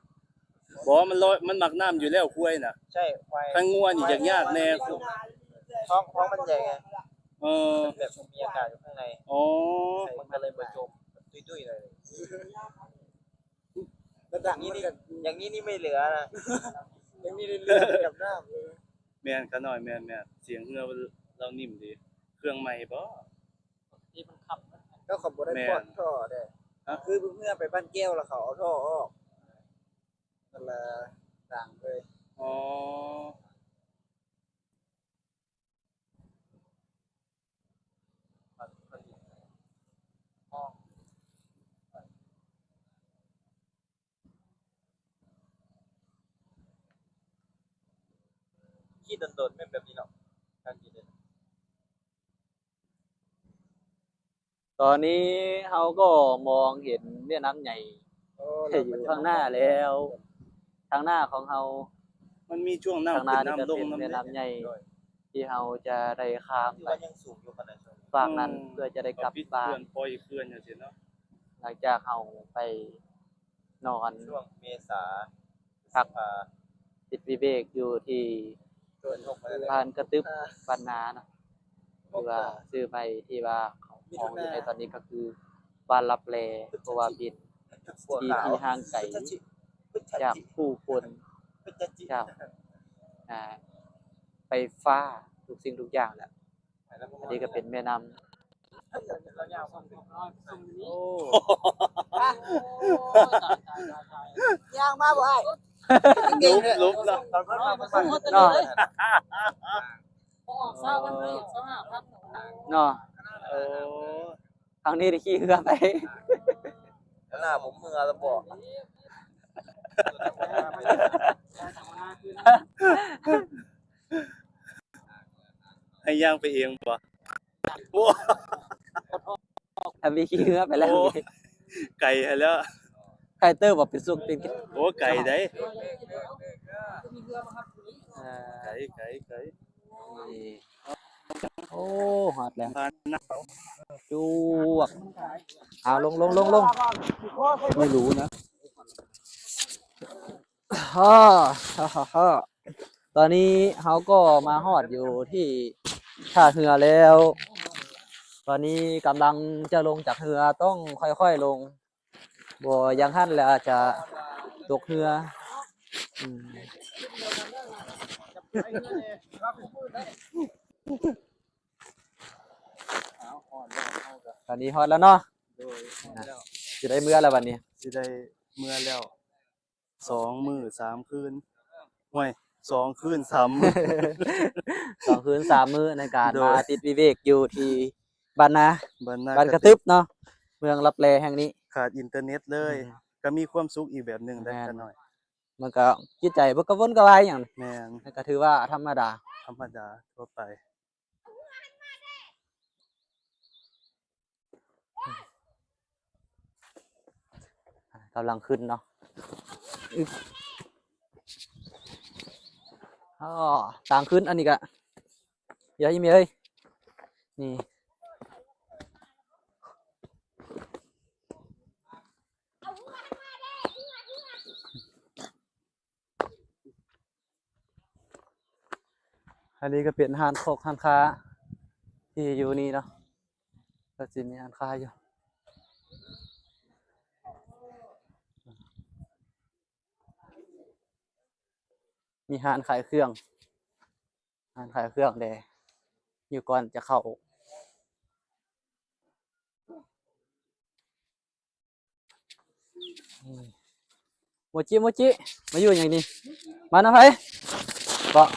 ບໍ່ ມັນລອຍ ມັນມັກນ້ຳຢູ່ແລ້ວຄວາຍນະ ໃຊ່ ຄວາຍ ຄັນງົວນີ້ຢາກຍາກແດ່ ທ້ອງ ທ້ອງມັນໃຫຍ່ໄງ ເອີ ແບບມີອາກາດຢູ່ຂ້າງໃນ ອໍ ມັນກໍເລີຍບໍ່ຈົມ ຕຸ້ຍໆ ເລີຍ. ລະດັງນີ້ ຢ່າງນີ້ນີ້ໄມ່ເຫຼືອນະ ຢ່າງນີ້ເຫຼືອກັບນ້ຳເລີຍ ແມ່ນຂະນ້ອຍ ແມ່ນໆ ສຽງເຮືອລາວນິ້ມດີ ເຄື່ອງໃໝ່ບໍ່? ທີ່ມັນຂັບ ແລ້ວເຂົາບໍ່ໄດ້ ແມ່ນ ປ້ອນທໍ່ເດ້ ຮະ ຄືເຮືອໄປບ້ານແກ້ວ ແລ້ວເຂົາເອົາທໍ່ອອກ ນັ້ນລະດັງເລີຍ ອໍ. ຄິດດົນໆ ແມ່ນແບບນີ້ເນາະ ການກິນເດ້. ຕອນນີ້ເຮົາກໍມອງເຫັນແມ່ນ້ຳໃຫຍ່ ໂອ້ ຢູ່ຂ້າງໜ້າແລ້ວ ທາງໜ້າຂອງເຮົາ ມັນມີຊ່ວງນ້ຳຂຶ້ນນ້ຳລົງນຳເດ້ ແມ່ນ້ຳໃຫຍ່ ໂດຍ ທີ່ເຮົາຈະໄດ້ຂ້າມໄປ ຄືວ່າຍັງສູງຢູ່ປານໃດ ຟາກນັ້ນ ອືມ ເພື່ອຈະໄດ້ກັບບ້ານ ເຂົາປິດເຂື່ອນ ປ່ອຍເຂື່ອນຈັ່ງຊີ້ເນາະ ຫຼັງຈາກເຮົາໄປ ນອນ ຊ່ວງເມສາ ພັກ ພະສະພາ ຕິດວິເວກຢູ່ທີ່ບ້ານກະຕຶບ ບ້ານນາເນາະ ຫຼືວ່າຊື່ໃໝ່ທີ່ວ່າເຂົາຮ້ອງຢູ່ໃນຕອນນີ້ກໍຄືບ້ານລັບແລ ເພາະວ່າເປັນທີ່ທີ່ຫ່າງໄກຈາກຜູ້ຄົນ ຈາກ ອ່າ ໄຟຟ້າ ທຸກສິ່ງທຸກຢ່າງແຫຼະ. ອັນນີ້ກໍເປັນແມ່ນ້ຳ ໂອ້ ຍ່າງມາບໍ່ອ້າຍ? ເກັ່ງແທ້ ເນາະ ເນາະ ເອີ ຄັ້ງນີ້ໄດ້ຂີ່ເຮືອໄປ ໜ້າ ເມື່ອແລ້ວບໍ່? ໃຫ້ຍ່າງໄປເອງບໍ່? ໂອ້ ຖ້າມີຂີ່ເຮືອໄປແລ້ວ ໂອ້ ໄກຫັ້ນແລ້ວ ໄກເຕີບບໍ່ ເປັນສຸກເປັນ ໂອ້ ໄກໃດ໋ ອ່າ ໄກ ໄກ ໄກ ນີ້ ໂອ້ ຮອດແລ້ວ ຈວກ ເອົາ ລົງ ລົງ ລົງ ລົງ ໄມ່ຮູ້ນະ ຮາ ຮາ ຮາ ຮາ ຕອນນີ້ເຮົາກໍມາຮອດຢູ່ທີ່ທ່າເຮືອແລ້ວ ຕອນນີ້ກຳລັງຈະລົງຈາກເຮືອ ຕ້ອງຄ່ອຍໆລົງ ບໍ່ຢ່າງຫັ້ນແລ້ວອາດຈະຕົກເຮືອ ອືມ. ເອົາ ຮອດແລ້ວ ເຮົາກໍ ຕອນນີ້ຮອດແລ້ວເນາະ. ໂດຍ ຮອດແລ້ວ. ຊິໄດ້ເມືອແລ້ວບັດນີ້ ຊິໄດ້ເມືອແລ້ວ. ສອງມື້ສາມຄືນ ຫ້ວຍ ສອງຄືນສາມມື້ ສອງຄືນສາມມື້ໃນການ ໂດຍ ມາຕິດວິເວກຢູ່ທີ່ບ້ານນາ ບ້ານນາ ບ້ານກະຕຶບເນາະ ເມືອງລັບແລແຫ່ງນີ້ ຂາດອິນເຕີເນັດເລີຍ ອືມ ກໍມີຄວາມສຸກອີກແບບໜຶ່ງໄດ໋ ແມ່ນ ຂະນ້ອຍ ມັນກໍຈິດໃຈບໍ່ກະວົນກະວາຍຫຍັງ ແມ່ນ ມັນກໍຖືວ່າທຳມະດາ ທຳມະດາທົ່ວໄປ. ກຳລັງຂຶ້ນເນາະ ອຶບ ອໍ ທາງຂຶ້ນອັນນີ້ກະ ຢ່າອີ່ແມ່ເອີຍ ນີ້ ອັນນີ້ກໍເປັນຮ້ານຂອງຮ້ານຄ້າທີ່ຢູ່ນີ້ເນາະ ກໍຊິມີຮ້ານຄ້າຢູ່ ມີຮ້ານຂາຍເຄື່ອງ ຮ້ານຂາຍເຄື່ອງແດ່ ຢູ່ກ່ອນຈະເຂົ້າ ໂມຈິ ໂມຈິ ມາຢູ່ຫຍັງນີ້ ມານຳໃຜ ເກາະ